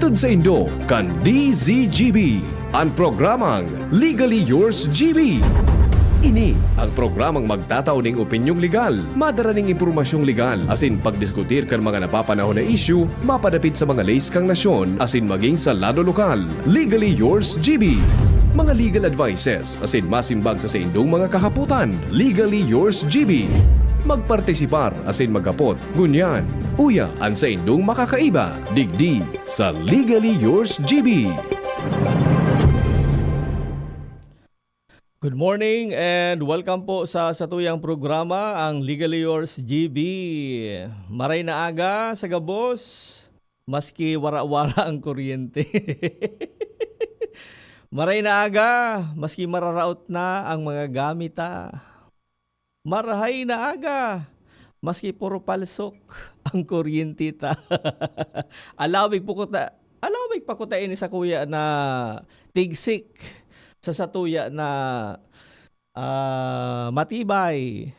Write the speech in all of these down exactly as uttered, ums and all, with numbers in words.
Hatod saindo kan D Z G B, an programang Legally Yours G B. Ini ang programang magtatao ning opinyong legal, madara ning impormasyong legal, asin pagdiskutir kan mga napapanahon na isyu mapadapit sa mga leys kan nasyon asin maging sa lado lokal. Legally Yours G B. Mga legal advices asin masimbag sa saindong mga kahapotan. Legally Yours G B. Magpartisipar asin maghapot, ngunyan, uya an saindong makakaiba digdi sa Legally Yours G B. Good morning and welcome po sa satuyang programa, ang Legally Yours G B. Maray na aga sa gabos, maski wara-wara ang kuryente. Maray na aga, maski mararaot na ang mga gamit, ah. Marahay na aga, maski puro palsok ang kuryente ta. Alawig po kuta, alawig pa kuta ini sa kuya na tigsik sa satuya na, ah, matibay,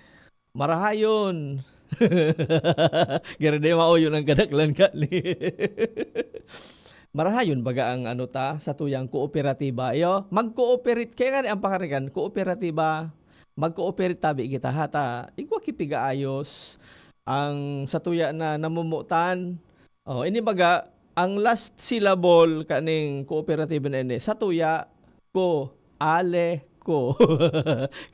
marahayon. Garo di mao yun ang kadaklan kani. Marahayon baga ang ano ta, satuyang kooperatiba, iyo? Mag-cooperate, kaya nga ni ang pakarigan, kooperatiba, mag-cooperate tabi kita, ha, ta igwa ki pigaayos ang satuya na namomotan. Oh, ini baga, ang last syllable kaning kooperatiba na ini, satuya, ko, ale, ko.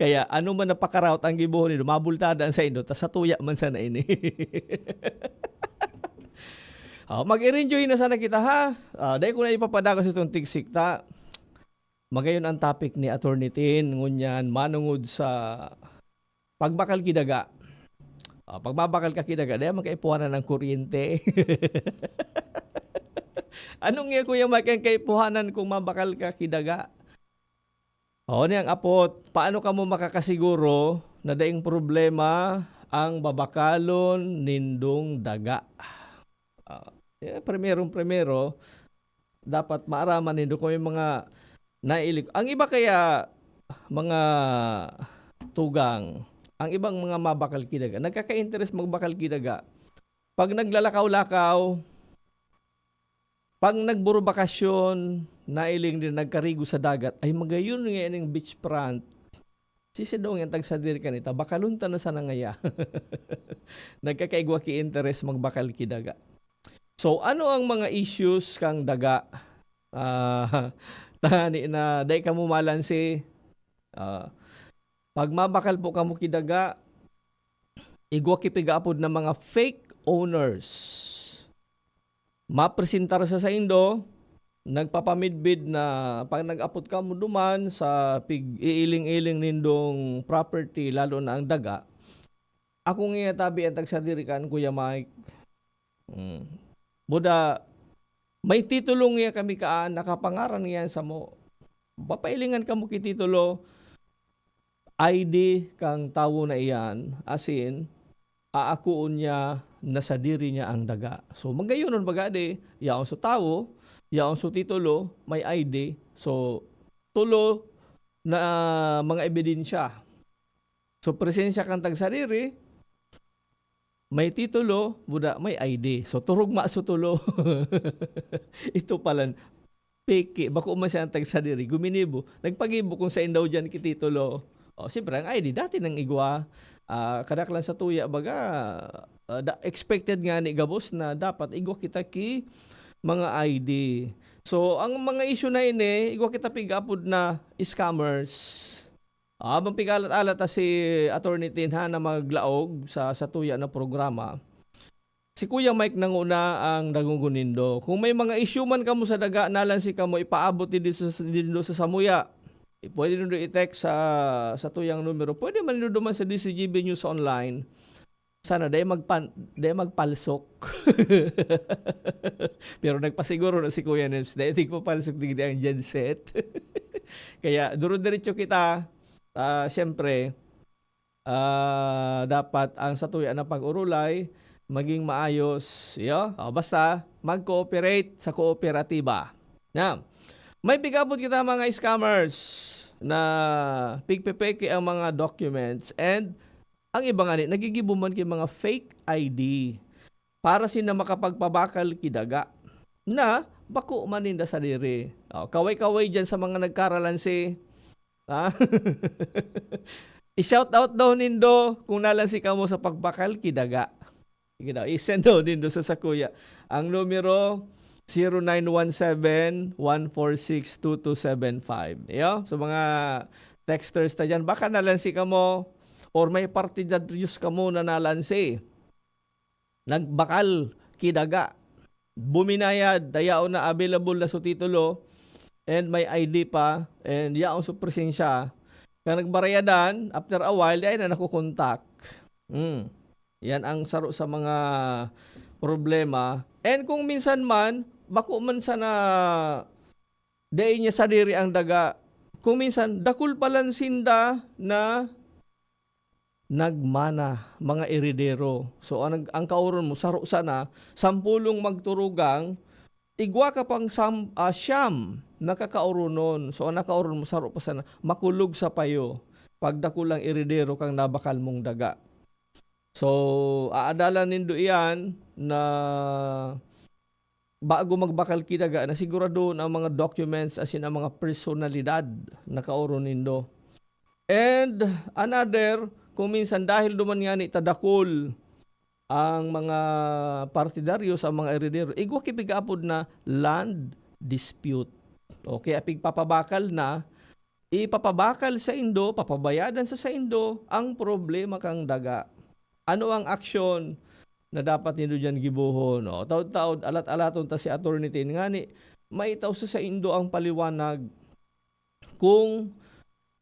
Kaya ano man napakaraot ang gibohon nindo, mabultada ang saindo, ta satuya man sana ini. Oh, mag-enjoy na sana kita, ha? Ah, dai ko na ipapadagos itong tigsik ta. Magayon ang topic ni Attorney Tin, ngunyan manungod sa pagbakal ki daga. Ah, pag mabakal ka ki daga, dai man kaipuhanan ang kuryente. Anong iya, Kuya Mike, ang kaipuhanan kung mabakal ka ki daga? Oh, ni ang apot, paano kamo makakasiguro na daing problema ang babakalon nindong daga? Ah, eh, primerong-primero, dapat maaraman nindo kung may mga nailig. Ang iba kaya, mga tugang, ang ibang mga mabakal ki daga, nagkaka-interes magbakal ki daga. Pag naglalakaw-lakaw, pag nagburubakasyon, nailing din nagkarigo sa dagat, ay magayon nga ining beachfront. Sisidong yan tagsadiri kanita, bakalon ta na sana ngaya. Nagkakaigwa ki interes magbakal ki daga. So, ano ang mga issues kang daga? Ah, tani na dai kamo malansi. Ah, pag mabakal po kamo ki daga, igwa ki pigaapod na mga fake owners. Mapresentar sa saindo, nagpapamidbid na pag nag-apod kamo duman sa pig-iiling-iling nindong property, lalo na ang daga, ako nga tabi ang tagsadiri kan Kuya Mike. Mm. Buda, may titulo nga kami kaan, nakapangaran nga yan samo. Papailingan kamo ki titulo, I D kang tawo na iyan, asin, aakoon niya na sadiri niya ang daga. So, magayonon baga di, yaon sa tawo, yaon sa titulo, may I D. So, tulo na mga ebidensya. So, presensya kan tagsadiri, may titulo, buda, may I D. So, turugma sa tulo. Ito palan, peke, bako man siya ang tagsadiri, guminibo. Nagpagibo kung sain daw diyan ki titulo. O, siyempre, ang I D, dati nang igwa. Ah, kadaklan sa tuya, baga, ah, da-, expected nga ni gabos na dapat igwa kita ki mga I D. So, ang mga issue na ini, igwa kita pig-apod na scammers. Ah, habang pigalat-alat ta si Attorney Tin, ha, na maglaog sa, sa tuya na programa. Si Kuya Mike nanguna ang dagungon nindo. Kung may mga issue man kamo sa daga, nalansi kamo, ipaabot nindo sa, nindo sa samuya. Pwede nindo i-text sa, sa tuyang numero. Pwede man nindo duman sa D C G B News Online. Sana dai magpan-, dai magpalsok. Pero nagpasiguro na si Kuya Neps, dai tigpapalsok digdi ang genset. Kaya duro-diretso kita. Ah, siyempre, ah, dapat ang satuya na pag-urulay maging maayos. Iyo? O, basta, mag-cooperate sa kooperatiba. Na, may pig-apod kita mga scammers na pigpepeke ang mga documents and ang iba ngani, nagigibo man ki mga fake I D para sinda makapagpabakal ki daga. na bako man ninda sadiri. O, kaway-kaway diyan sa mga nagkaralansi. Ha? I-shout out daw nindo kung nalansi kamo sa pagbakal ki daga. Sige daw, i-send daw nindo sa sakuya. Ang numero, zero nine one seven, one four six, two two seven five. Iyo, sa mga texters ta diyan, baka nalansi kamo or may partidaryos kamo na nalansi. Nagbakal ki daga. Buminayad, ta yaon na, available na su titulo, and may I D pa, and yaon su presensya. Kan nagbarayadan, after a while, di ay na nakokontak. Mm. Yan ang saro sa mga problema. And kung minsan man, bako man sana dai niya sadiri ang daga. Kung minsan, dakul pa lang sinda na nagmana, mga eredero. So, ang, ang kaoron mo, saro sana, sampulong magturugang, igwa ka pang sam-, ah, siyam na kakaoronon. So, ang nakaoron mo, saro pa sana, makulog sa payo, pag dakul ang eredero kang nabakal mong daga. So, aadalan nindo iyan na bago magbakal ki daga, na siguradohon ang mga documents asin ang mga personalidad na kaoron nindo. And another, kung minsan dahil duman ngani ta dakul ang mga partidaryo sa mga eredero, igwa ki pigaapod na land dispute. Okay, apig papabakal na, ipapabakal saindo, papabayadan sa saindo ang problema kang daga. Ano ang aksyon na dapat nindo diyan gibohon? O, taod-taod, alat-alaton ta si Attorney Tin ngani maitao sa saindo ang paliwanag kung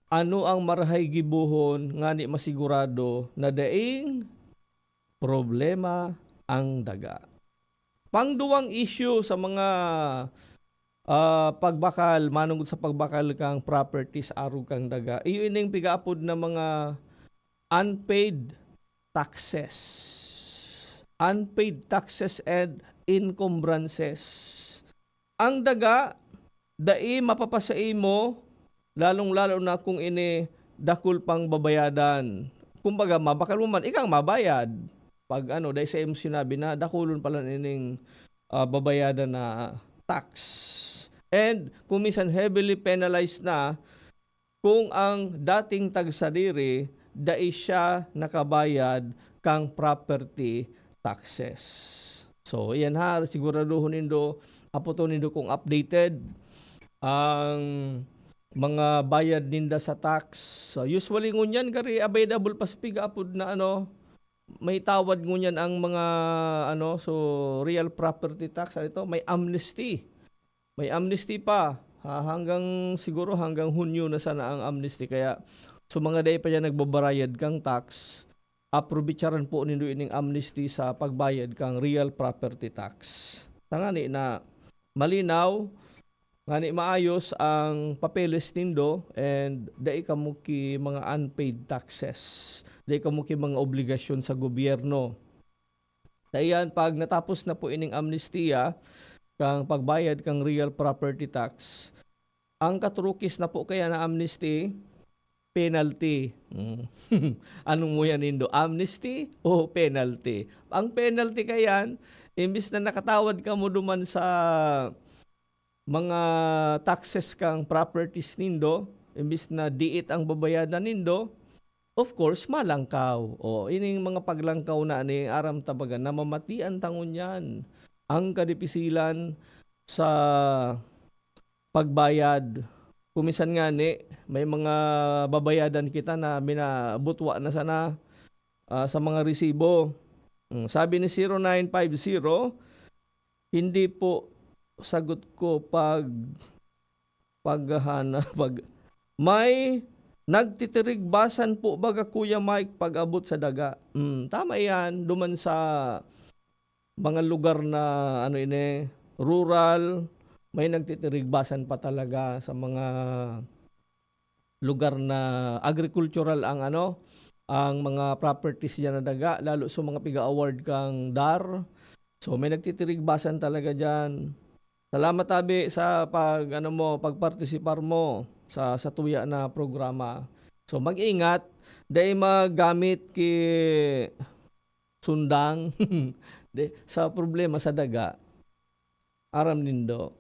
ano ang marahay gibohon ngani masigurado na daing problema ang daga. Pangduwang issue sa mga, ah, pagbakal, manongod sa pagbakal kang properties arog kang daga, iyo ining pigaapod na mga unpaid taxes. Unpaid taxes and encumbrances. Ang daga, dai mapapasaimo, lalong-lalo na kung ini dakul pang babayadan. Kumbaga, mabakal mo man, ika ang mabayad. Pag ano, dai saimo sinabi na dakulon pala nining, ah, babayadan na tax. And kung minsan heavily penalized na, kung ang dating tagsadiri dai siya nakabayad kang property taxes. So, iyan ha, siguraduhon nindo, apoton nindo kung updated ang mga bayad ninda sa tax. So, usually ngunyan, gari available pa sa pigaapod na ano, may tawad ngunyan ang mga ano, so real property tax, ano ito, may amnesty. May amnesty pa, ha, hanggang, siguro hanggang Hunyo na sana ang amnesty. Kaya, so mga dai pa diyan nagbabarayad kang tax, aprobetsaran po nindo ining amnesty sa pagbayad kang real property tax. Tangani na malinaw, ngani maayos ang papeles nindo and dai kamo ki mga unpaid taxes. Dai kamo ki mga obligasyon sa gobyerno. Kaiyan, pag natapos na po ining amnestia, kang pagbayad kang real property tax, ang katrukis na po kaya na amnesty, penalty. Mm. Anong muya nindo, amnesty o penalty? Ang penalty kayan, imbis na nakatawad kamo duman sa mga taxes kang properties nindo, imbis na diit ang babayadan nindo, of course, malangkaw. O, ining mga paglangkaw na ni aram ta baga, namamatian ta ngunyan ang kadipisilan sa pagbayad. Kung minsan ngani, may mga babayadan kita na minabutwa na sana, ah, sa mga resibo. Mm, sabi ni zero nine five zero, "Hindi po sagot ko pag, paghahana-, pag, may nagtitirigbasan po baga, Kuya Mike, pag-abot sa daga." Hmm, tama iyan, duman sa mga lugar na, ano ini, rural, may nagtitirigbasan pa talaga sa mga lugar na agricultural ang, ano, ang mga properties diyan na daga, lalo sa mga piga-award kang DAR. So, may nagtitirigbasan talaga diyan. Salamat, Abi, sa pag, ano mo, pagpartisipar mo sa, sa tuya na programa. So, mag-ingat, dai magamit ki sundang. Di, sa problema sa daga, Aram nindo,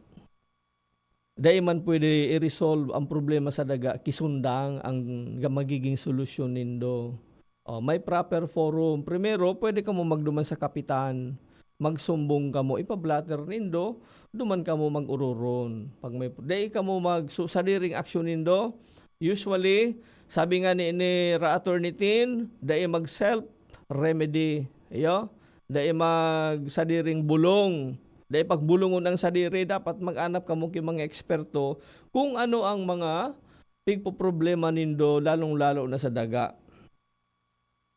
dai man pwede i-resolve ang problema sa daga, ki sundang ang ga-, magiging solusyon nindo. Oh, may proper forum. Primero, pwede kamo magduman sa kapitan. Magsumbong kamo, ipa-blotter nindo, duman kamo mag-ororon. Pag may, dai kamo mag-, su-, sadiring aksyon nindo. Usually, sabi nga ni, ni Ra Attorney Tin, dai mag-self remedy. Iyo? Dai mag-, sadiring bulong. Dai pagbulongon ang sadiri. Dapat mag-anap kamo ki mga eksperto kung ano ang mga pigpoproblema nindo, lalong-lalo na sa daga.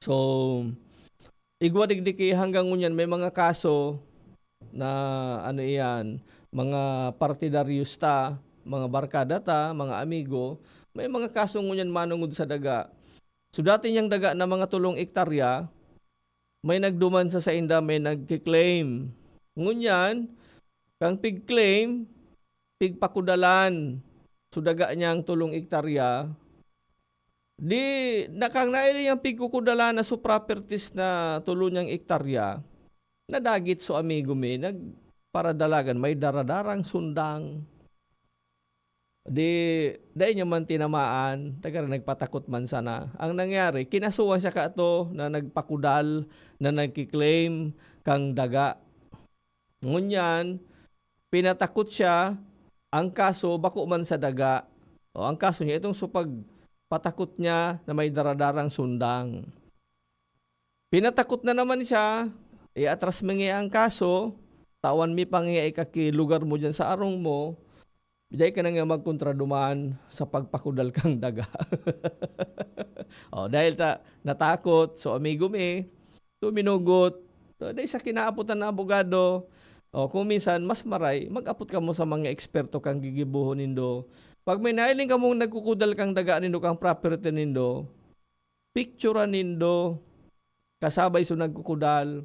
So, igwa digdi ki hanggang ngunyan may mga kaso na, ano iyan, mga partidaryos ta, mga barkada ta, mga amigo, may mga kaso ngunyan manongod sa daga. So, dati niyang daga na mga tolong ektarya, may nagduman sa sainda, may nagki-claim. Ngunyan, kang pig-claim, pigpakudalan. So, daga niyang tolong ektarya. Di, nakang naili niyang pigkukudalan na so properties na tolo niyang ektarya, nadagit so amigo mi, nagparadalagan, may daradarang sundang. Di, dai niya man tinamaan, taga nagpatakot man sana. Ang nangyari, kinasuhan siya kato na nagpakudal, na nagki-claim kang daga. Ngunyan, pinatakot siya, ang kaso bako man sa daga. O, ang kaso niya, itong so pagpatakot niya na may daradarang sundang. Pinatakot na naman siya, iatras mi ngaya ang kaso, tawan mi pa ngaya ika ki lugar mo diyan sa arong mo, dai ka na nga magkontra duman sa pagpakudal kang daga. O, dahil ta natakot, so amigo mi, tuminugot, so, dai sa kinaapotan na abogado, o, kung minsan, mas maray, mag-apot kamo sa mga eksperto kang gigibohon nindo. Pag may nailing kamong nagkukudal kang daga nindo, kang property nindo, picturean nindo, kasabay so nagkukudal.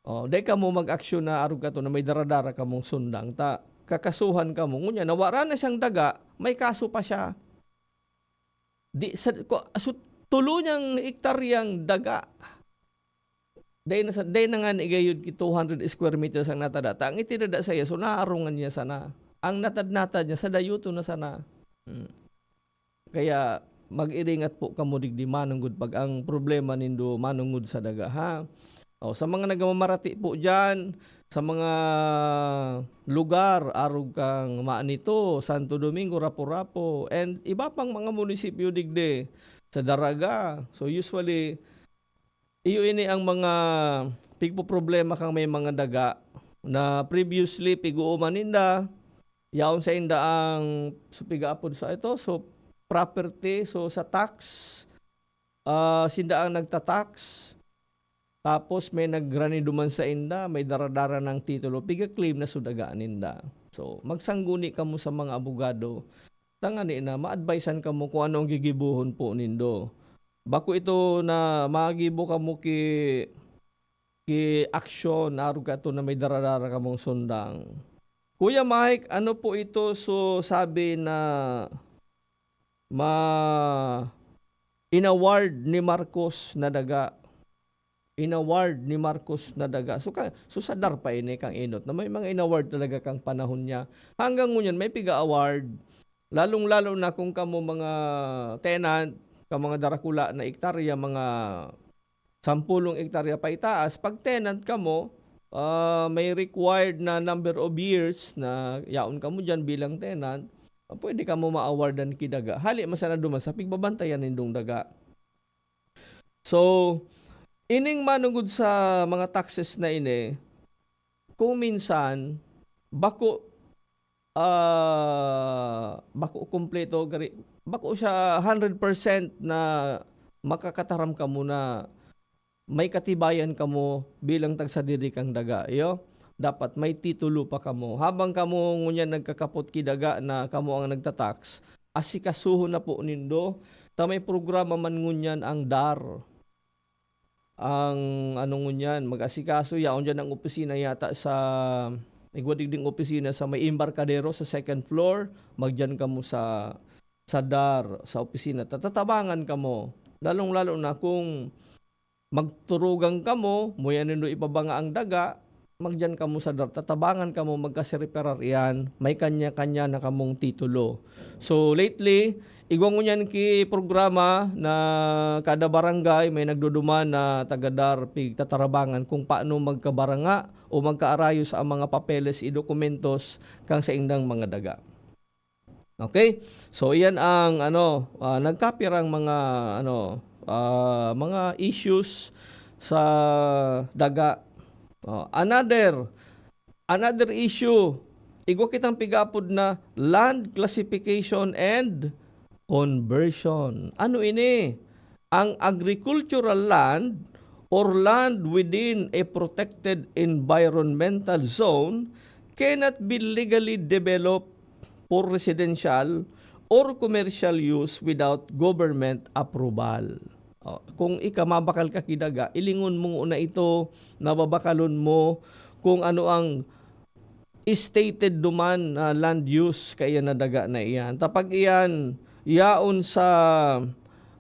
O, dai kamo mag-aksyon na arog kato na may dara-dara kamong sundang, ta kakasuhan kamo. Ngunyan, nawara na siyang daga, may kaso pa siya. Di, sa, ko, so, tulo niyang ektaryang daga. Dai na sa, dai na nga ni gayod ki two hundred square meters ang natada. Ta ang itinada saiya, so, naarungan niya sana. Ang natad-natad niya, sa dayuto na sana. Hmm. Kaya mag-iringat po kamo digdi manongod pag ang problema nindo manongod sa daga, ha? O, sa mga nagmamarati po diyan, sa mga lugar, arog kang Manito, Santo Domingo, Rapu-Rapu, and iba pang mga munisipyo digdi, sa Daraga. So, usually, iyo ini ang mga pigpoproblema kang may mga daga na previously pig-ooman ninda, yaon sainda ang, so, piga-apod sa ito, so, property, so, sa tax, ah, sinda ang nagta-tax, tapos may nagrani duman sainda, may dara-dara nang titulo, piga-claim na so daga ninda. So, magsangguni kamo sa mga abogado, tangani na ma-advisean kamo kung ano ang gigibohon po nindo. Bako ito na magibo kamo ki, ki aksyon, arog kato na may dara-dara kamong sundang. Kuya Mike, ano po ito so sabi na ma-, inaward ni Marcos na daga? Inaward ni Marcos na daga. So, ka, so sa DAR pa ini kang enot na may mga inaward talaga kang panahon niya. Hanggang ngunyan, may piga-award. Lalong-lalo na kung kamo mga tenant, ka mga darakula na ektarya, mga sampulong ektarya paitaas, pag tenant kamo, ah, may required na number of years na yaon kamo diyan bilang tenant, ah, pwede kamo ma-awardan ki daga. Hali man sana duman sa pigbabantayan nindong daga. So, ining manugod sa mga taxes na ini, kung minsan, bako, ah, bako kumpleto, gari-, bako siya hundred percent na makakataram kamo na may katibayan kamo bilang tagsadiri kang daga, iyo? Dapat may titulo pa kamo. Habang kamo ngunyan nagkakapot ki daga na kamo ang nagta-tax, asikasuhon na po nindo, ta may programa man ngunyan ang DAR. Ang ano ngunyan, mag-asikaso, yaon diyan ang opisina yata sa, igwa digding opisina sa may Embarcadero sa second floor, magdiyan kamo sa, sa DAR, sa opisina. Ta-, tatabangan kamo, lalong-lalo na kung magturugang kamo, muya nindo ipabanga ang daga, magdiyan kamo sa dar-, tatabangan kamo magkasiriparar iyan, may kanya-kanya na kamong titulo. So, lately, igwa ngunyan ki programa na kada barangay may nagduduman na taga dar pigtatarabangan kung paano magkabaranga o magkaarayos ang mga papeles i dokumentos kan saindang mga daga. Okay? So, iyan ang ano, ah, nagkapirang mga ano, ah, mga issues sa daga. Oh, another, another issue, igwa kitang pigapod na land classification and conversion. Ano ini? Ang agricultural land or land within a protected environmental zone cannot be legally developed for residential or commercial use without government approval. Oh, kung ika mabakal ka ki daga, ilingon mo na ito, nababakalon mo kung ano ang stated duman na land use kaiyan na daga na iyan. Ta pag iyan yaon sa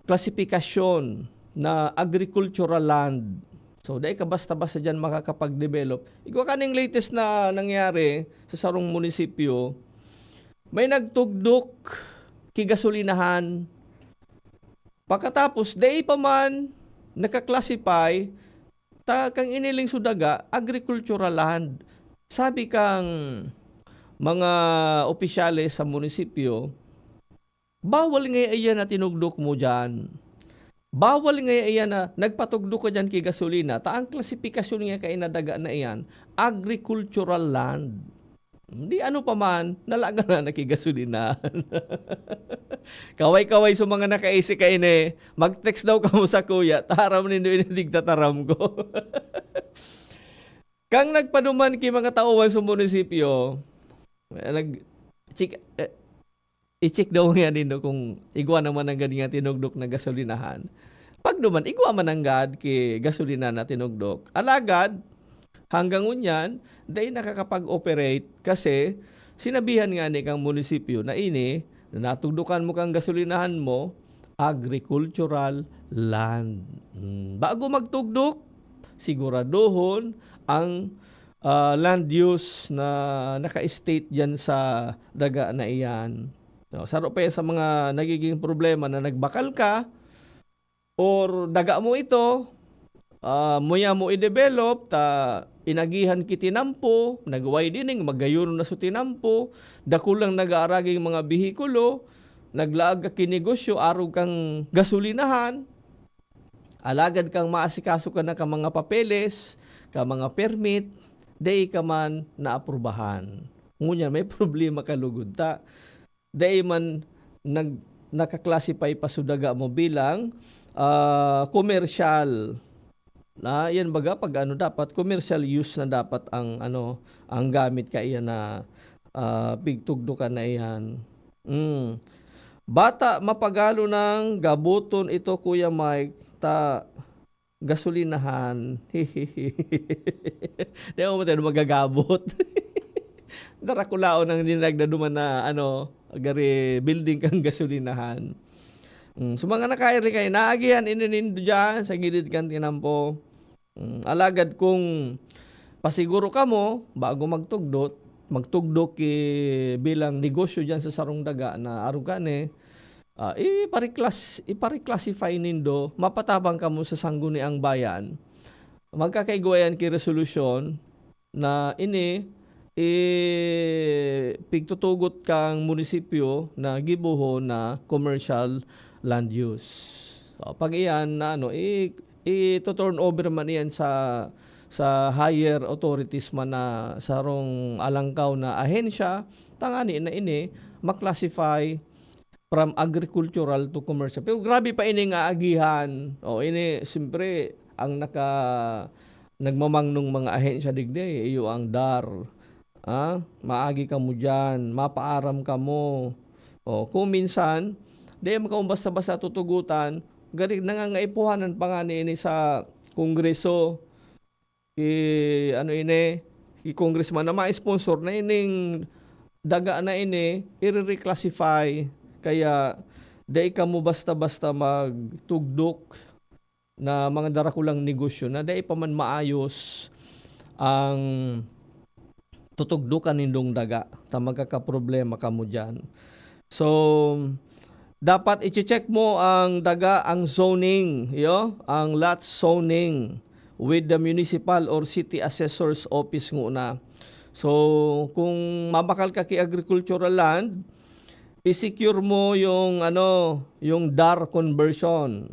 klasifikasyon na agricultural land, so, dai ka basta-basta diyan makakapag-develop. Igwa kaning latest na nangyari sa sarong munisipyo, may nagtugdok ki gasolinahan. Pakatapos, dai pa man naka-classify, ta kan ini lingso daga, agricultural land. Sabi kang mga opisyales sa munisipyo, "Bawal ngaya iyan na tinugdok mo diyan. Bawal ngaya iyan na nagpatugdok ka diyan ki gasolina, ta ang klasifikasyon ngaya kaiyan na daga na iyan, agricultural land." Di ano pa man, nalaga na nakigasolinahan. Kaway-kaway sa mga nakaisi kaini, mag-text daw kamo sa kuya, ta aram nindo ini digtataram ko. Kang nagpaduman ki mga tauhan sa munisipyo, nag-, chik-, eh, i-check daw niya nindo kung igwa naman nanggad nga tinugdok na gasolinahan. Pagduman, igwa man nanggad ki gasolina na tinugdok. Alagad, hanggang ngunyan, dai nakakapag-operate kasi sinabihan nga ni kang munisipyo na ini, na natugdokan mo kang gasolinahan mo, agricultural land. Hmm, bago magtugdok, siguraduhon ang, ah, land use na naka-state diyan sa daga na iyan. No, saro pa yan sa mga nagiging problema na nagbakal ka or daga mo ito, ah, muya mo i-develop, ta inagihan ki tinampo, nag-widening, magayon na so tinampo, dakulang nag-aaraging mga behikulo, naglaag ka ki negosyo, arog kang gasolinahan, alagad kang maasikaso ka na ka mga papeles, ka mga permit, dai ka man naaprubahan. Ngunyan, may problema ka lugod ta. Dai man nag-, naka-classify pa so daga mo bilang, ah, commercial. Na, yan baga, pag ano, dapat commercial use na dapat ang, ano, ang gamit kaiyan na, ah, pigtugdokan na iyan. Mm. Bata, mapagalo nang gaboton ito, Kuya Mike, ta gasolinahan. Di ako matalo magagabot. Darakulaon ang dinagdaduman na, ano, gari building kang gasolinahan. Mm, so, mga nakairi kayo, naagihan ini nindo dyan sa gilid kan tinampo. Mm, alagad kung pasiguro kamo, bago magtugdot, magtugdok ki bilang negosyo dyan sa sarong daga na arog kan, eh, ah, ipariklas-, ipariklasify nindo, mapatabang kamo sa Sangguniang Bayan. Magkakaigwa yan ki resolusyon na ini, i-, pigtutugot kang munisipyo na gibohon na commercial land use. So, pag iyan na ano, i-, i-turn over man iyan sa, sa higher authorities man na sarong alangkaw na ahensya, tangani na ini ma-classify from agricultural to commercial. Pero grabe pa ini nga agihan. O, ini, siyempre, ang naka-, nagmamangnong mga ahensya digdi, iyo ang dar. Ah, maagi kamo diyan, mapaaram kamo. O, kung minsan, di mo kamo basta-basta tutugutan, gari nangangaipuhanan pa nga ni ini sa Kongreso, ki, ano ini, ki congressman na ma-sponsor na ining daga na ini, ire-reclassify. Kaya, dai kamo basta-basta magtugdok na mga darakulang negosyo na dai pa man maayos, ang tutugdukan nindong daga, ta magkakaproblema kamo diyan. So, dapat iche-check mo ang daga, ang zoning, yo, ang lot zoning with the municipal or city assessor's office nguna. So, kung mabakal ka ki agricultural land, i-secure mo yung ano, yung dar conversion.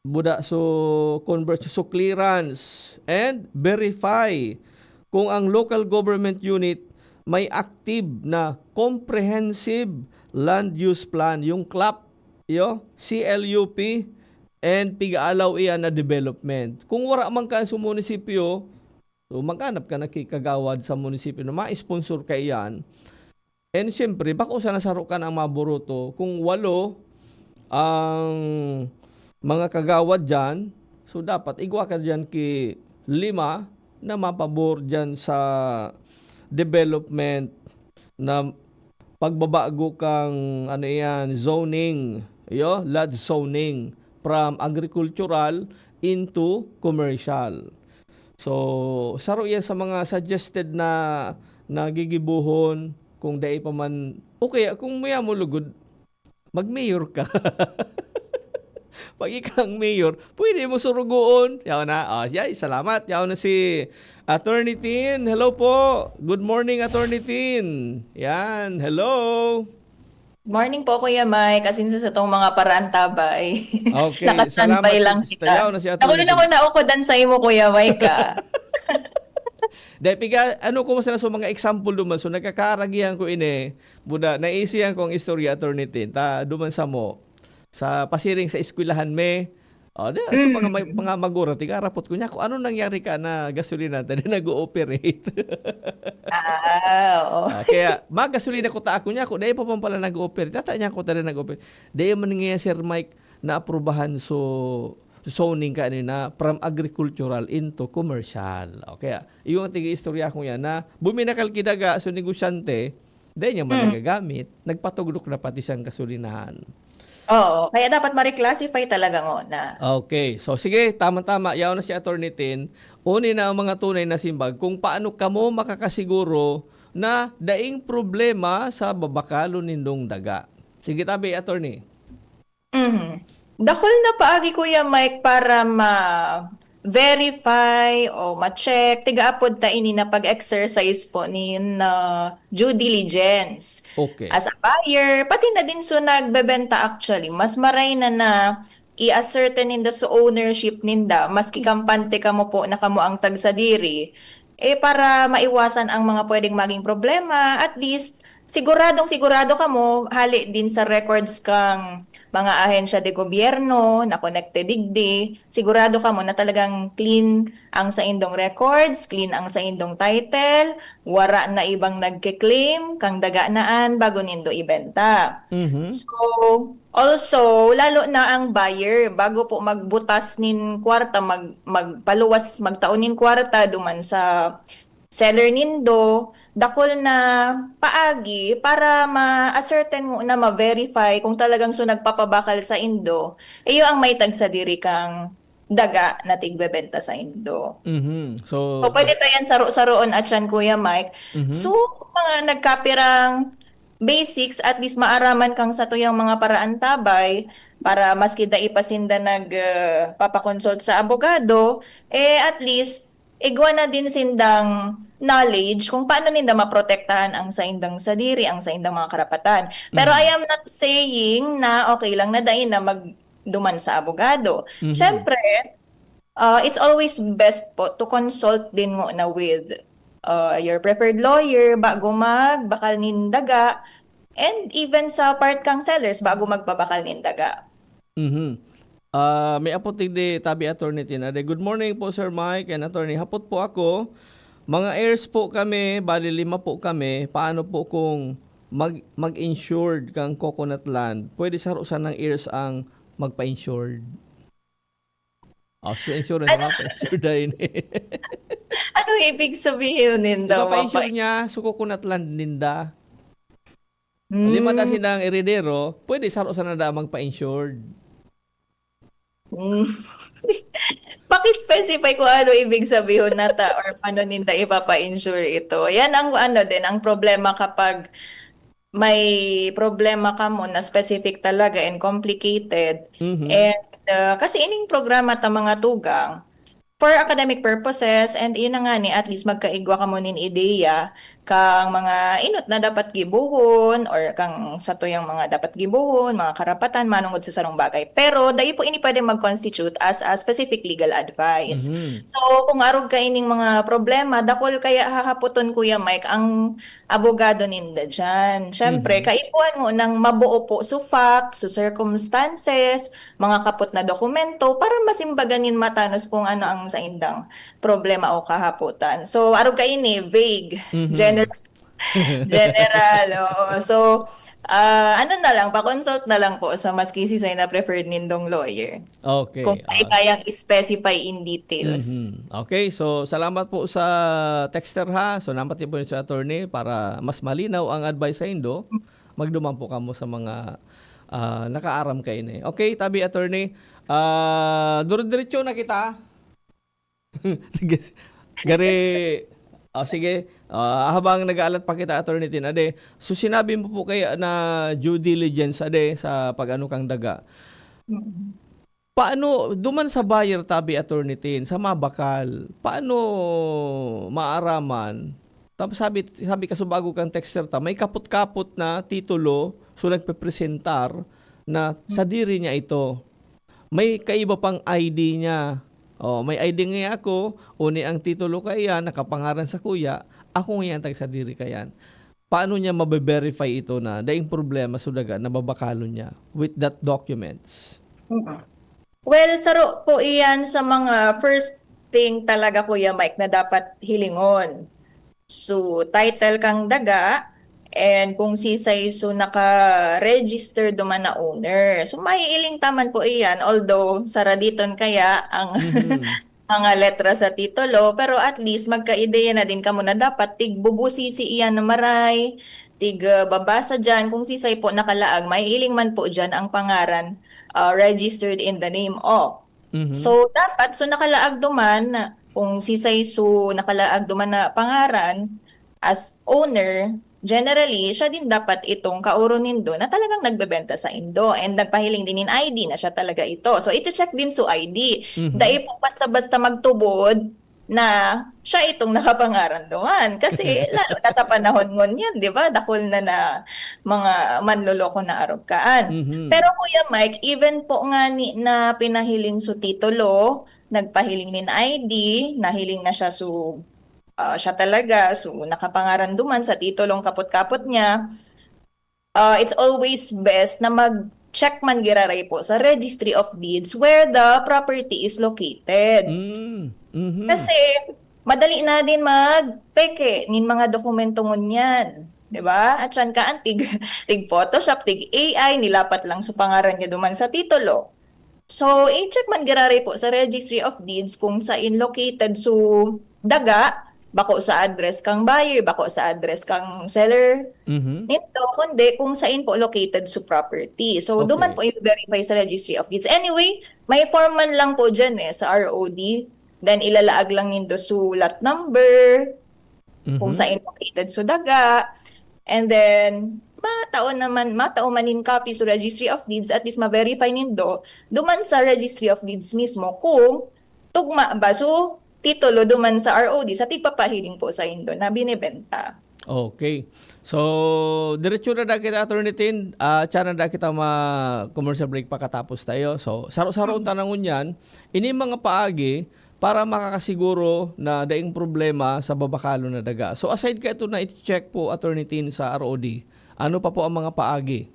Buda, so, conversion, so, clearance, and verify kung ang local government unit may active na comprehensive land use plan, yung clap, yo, C L U P, and piga-allow iyan na development. Kung wala man ka sa munisipyo, so, maghanap ka na ki kagawad sa munisipyo na ma-sponsor ka iyan. And siyempre, bako sana saro ka na ang maburuto. Kung walo ang mga kagawad diyan, so, dapat igwa ka diyan ki lima na mapabor diyan sa development na pagbabago kang, ano iyan, zoning, yo, lot zoning from agricultural into commercial. So, saro yan sa mga suggested na, na gigibohon kung dai pa man, o kaya kung maya mo lugod, mag-mayor ka. Pag ikaw ang mayor, pwede mo surugoon. Yaw na. Oh, yay, salamat. Yaw na si Attorney Tin. Hello po. Good morning, Attorney Tin. Yan. Hello. Morning po, Kuya Mike. Asin sa satong mga paraantabay. Okay, salamat. Naka-standby lang Yaw kita. na si Nakulo Attorney na Tin. ko na ukodan sa imo, Kuya Mike, ah. Dahil piga, ano ko sa so mga example duman, so nagkakaragihan ko ini, buda, naisihan ko ang istorya, Attorney Tin, ta duman sa mo, sa pasiring sa eskwelahan me, oh, da, so mga, may, mga magura, tigarapot ko niya kung ano nangyari ka na gasolina, ta di nag-ooperate. Ah, oo. Ah, kaya, magasolina ko ta ako niya, kung dahil pa man pala nag-ooperate, tata niya ko ta di nag-ooperate. Dahil man nga, Sir Mike, naaprubahan so zoning kanina from agricultural into commercial. Okay, ah. Yung tige-istorya ko yan na buminakal ki daga, so negosyante, dahil niya man Mm. nagagamit, nagpatugdok na pati siyang gasolinahan. Oo, kaya dapat ma-reclassify talaga ngona. Okay. So, sige, tama-tama. Yaw na si Attorney Tin. Uni na ang mga tunay na simbag kung paano kamo makakasiguro na daing problema sa babakalon nindong daga. Sige, tabi, Attorney. Mhm. Dakul na paagi, Kuya Mike, para ma-verify o ma-check. Tigaapod ta ini na pag-exercise po nin, ah, due diligence. Okay. As a buyer, pati na din so nagbebenta actually, mas maray na na i-ascertain ninda so ownership ninda, maski kampante kamo po na kamo ang tagsadiri. Eh, para maiwasan ang mga pwedeng maging problema, at least, siguradong sigurado kamo, hali din sa records kang mga ahensya de gobyerno na konekte digdi, sigurado kamo na talagang clean ang saindong records, clean ang saindong title, wara na ibang nagke-claim kang daga naan bago nindo ibenta. Mhm. So, also, lalo na ang buyer, bago po magbutas nin kwarta, mag-, magpaluwas, magtao nin kwarta duman sa seller nindo, dakul na paagi para ma-ascertain mo na ma-verify kung talagang so nagpapabakal saindo, iyo ang may tagsadiri kang daga na tigbebenta saindo. Mhm. So, So, pwede ta yan saro-saroon at yan, Kuya Mike. Mhm. So, mga nagkapirang basics, at least maaraman kang satuyang mga paraantabay para maski dai pa sinda nag, ah, papakonsult sa abogado, eh, at least igwa na din sindang knowledge kung paano ninda maprotektahan ang saindang sadiri, ang saindang mga karapatan. Pero Mhm. I am not saying na okay lang na dai na magduman sa abogado. Mhm. Siyempre, ah, it's always best po to consult din ngona with, ah, your preferred lawyer bago magbakal nin daga, and even sa part kang sellers bago magpabakal nin daga. Mhm. Ah, may apod digdi tabi, Attorney Tin. Ade, "Good morning po, Sir Mike and Attorney. Hapot po ako, mga heirs po kami, bali lima po kami. Paano po kung mag-, mag-insured kang coconut land? Pwede saro sanang heirs ang magpa-insured?" Oh, so insurance, Ano? Mapa-insured na yun eh. Ano ibig sabihin ninda, Ipapainsurance mapa- niya, so coconut land ninda. Hmm. Lima na silang eredero, pwede saro sana da magpa-insured. Mm. Paki-specify kung ano ibig sabihon na ta or paano ninda ipapa-insure ito. Yan ang ano din, ang problema kapag may problema kamo na specific talaga and complicated. Mhm. And uh, kasi ining programa ta mga tugang, for academic purposes, and yun na nga ni, at least magkaigwa kamo nin ideya kang mga inot na dapat gibohon or kang satuyang mga dapat gibohon, mga karapatan manongod sa sarong bagay. Pero dai po ini pwede mag-constitute as a specific legal advice. Mhm. So, kung arog kaining mga problema, dakul kaya hahapoton, Kuya Mike, ang abogado ninda dyan. Siyempre, Mhm. kaipuhan mo ng mabuo po su facts, su circumstances, mga kapot na dokumento para masimbagan nin matanos kung ano ang saindang problema o kahapotan. So, arog kaini, vague, Mhm. general, general, oo. So, ah, ano na lang, pa-consult na lang po sa maski sisay na preferred nindong lawyer. Okay. Kung Ah, kaya i-specify in details. mhm. Okay, so salamat po sa texter ha. So namati po si attorney para mas malinaw ang advice sa indo. Magduman po kamo sa mga ah, nakaaram kaini. Okay, tabi attorney. Ah, dire-diretso na kita. Sige. Gari, ah, sige. Ah, habang nag-aalat pa kita, Attorney Tin, ade, so sinabi mo po kaya na due diligence, ade, sa pag-ano kang daga. Mm. Paano, duman sa buyer, tabi, Attorney Tin, sa mabakal, paano maaraman? Tapos sabi, sabi ka, subago kang texter ta, may kapot-kapot na titulo, so nagpepresentar na sadiri niya ito. May kaiba pang I D niya. Oh, may I D nga ako, uni ang titulo kaiyan, nakapangaran sa kuya, ako nga ang tagsadiri kaiyan. Paano niya mabe-verify ito na daing problema sa daga na babakalon niya with that documents? Mm. Well, saro po iyan sa mga first thing talaga, Kuya Mike, na dapat hilingon. So, title kang daga, and kung sisay so naka-register duman na owner. So, maiiling taman po iyan, although saraditon kaya ang Mhm. mga letra sa titulo, pero at least magkaideya na din kamo na dapat tigbubusisi iyan na maray, tig, ah, babasa diyan kung sisay po nakalaag, maiiling man po diyan ang pangaran, ah, registered in the name of. Mhm. So, dapat, so nakalaag duman, kung sisay so nakalaag duman na pangaran as owner, generally, siya din dapat itong kaoro nindo na talagang nagbebenta sa indo and nagpahiling din in I D na siya talaga ito. So, iti-check din so I D. Mhm. Dai po basta-basta magtubod na siya itong nakapangaran duman. Kasi lalo na sa panahon ngunyan, di ba? Dakul na na mga manloloko na arog kaan. Mhm. Pero Kuya Mike, even po ngani na pinahiling so titulo, nagpahiling nin I D, nahiling na siya so, ah, siya talaga, so nakapangaran duman sa titulong kapot-kapot niya, ah, it's always best na mag-check man giraray po sa Registry of Deeds where the property is located. Mm. Mhm. Kasi madali na din magpeke nin mga dokumento ngunyan, di ba? At siyan ka, ang tig, tig Photoshop, tig A I, nilapat lang sa pangaran niya duman sa titulo. So, i-check man giraray po sa Registry of Deeds kung sain located so daga, bako sa address kang buyer, bako sa address kang seller Mhm. nito, kundi kung sain po located so property. So, duman Okay. po i-verify sa Registry of Deeds. Anyway, may form man lang po dyan eh, sa R O D. Then, ilalaag lang nindo so lot number, kung Mhm. sain located so daga. And then, matao naman, matao man nin copy so Registry of Deeds, at least ma-verify nindo, duman sa Registry of Deeds mismo, kung tugma ba so titulo duman sa R O D sa tigpapahiling po saindo na binebenta. Okay. So, diretso na da kita, Attorney Tin. Ah, tiyan na da kita ma-commercial break pakatapos tayo. So, saro-saro ang tanangon yan. Ini mga paagi para makakasiguro na daing problema sa babakalon na daga. So, aside ka ito na i-check po, Attorney Tin, sa R O D, ano pa po ang mga paagi?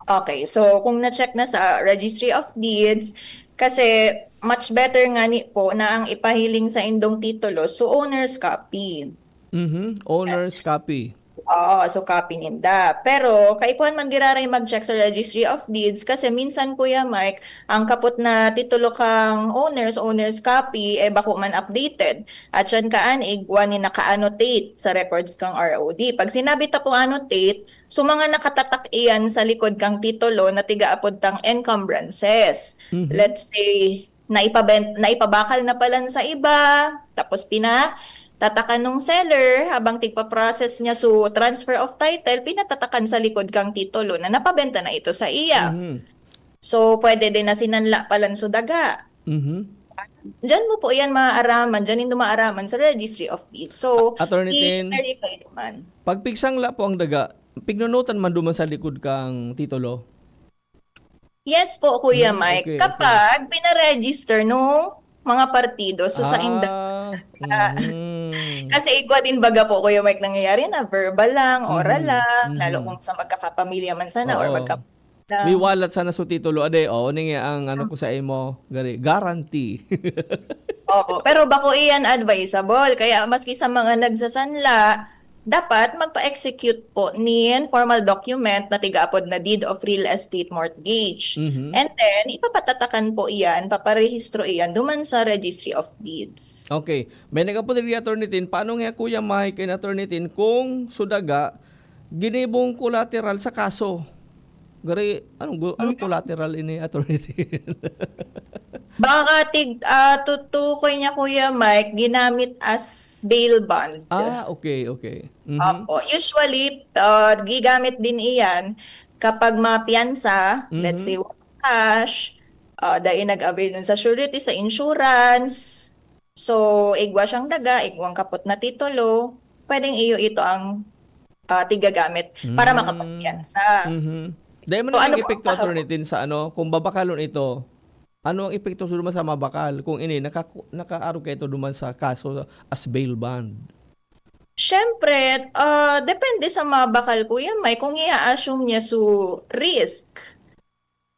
Okay, so kung na-check na sa Registry of Deeds, kasi much better ngani po na ang ipahiling saindong titulo, so owner's copy. Mhm. Owner's copy. Oo, so copy ninda. Pero kaipuhan man giraray mag-check sa Registry of Deeds kasi minsan, Kuya Mike, ang kapot na titulo kang owners, owner's copy, eh bako man updated. At siyan kaan, igwa ni naka-annotate sa records kang R O D. Pag sinabi ta po annotate, so mga nakatatak iyan sa likod kang titulo na tiga-apod tang encumbrances. Mhm. Let's say, naipaben-, naipabakal na palan sa iba, tapos pina-, tatakan nung seller habang tigpa-process niya su transfer of title, pinatatakan sa likod kang titulo na napabenta na ito sa iya. Mhm. So, pwede din na sinanla palan su daga. Mhm. Diyan mo po yan maaaraman, diyan yung dumaaraman sa Registry of Deeds. So, A-, Attorney Tin, i-verify naman. Pag pigsangla po ang daga, pignunutan man duman sa likod kang titulo? Yes po, Kuya Hmm, Mike. Okay, okay. Kapag pinaregister nung mga partido, so sa inda-, Ah, ah, mhm. Kasi igwa din baga po, Kuya Mike, nangyayari na verbal lang, oral Mhm, lang, lalo mhm. kung sa magkakapamilya man sana or Oo. magka-, May lang. Walat sana sa titulo, ade, oo, ning ang ano ko sa imo, gari, guarantee. Oo, pero bako iyan advisable. Kaya maski sa mga nagsasanla, dapat magpa-execute po nin formal document na tigaapod na deed of real estate mortgage. Mhm. And then, ipapatatakan po iyan, paparehistro iyan duman sa Registry of Deeds. Okay. May nagapod rin, Attorney Tin, paano nga, Kuya Mike and Attorney Tin, kung su daga, ginibong collateral sa kaso? Gari, anong gu-, anong Hmm. collateral ini, Attorney Tin? Baka tig-, ah, tutukoy niya, Kuya Mike, ginamit as bail bond. Ah, okay, okay. Mhm. Opo. Usually, ah, gigamit din iyan kapag mapiyansa, let's Mhm. say, cash, ah, dai nag-avail nun sa surety, sa insurance. So, igwa siyang daga, igwang kapot na titulo, pwedeng iyo ito ang, ah, tigagamit para Mm. makapagpiyansa. Mhm. Dai man So, ano naging po ang epekto, kahapo- Attorney Tin, sa ano, kung babakalon ito, ano ang epekto sa duman sa mabakal? Kung ini, nakaku-, nakaarog ka ito duman sa kaso as bail bond? Siyempre, ah, depende sa mabakal, Kuya Mike, kung i-a-assume niya su risk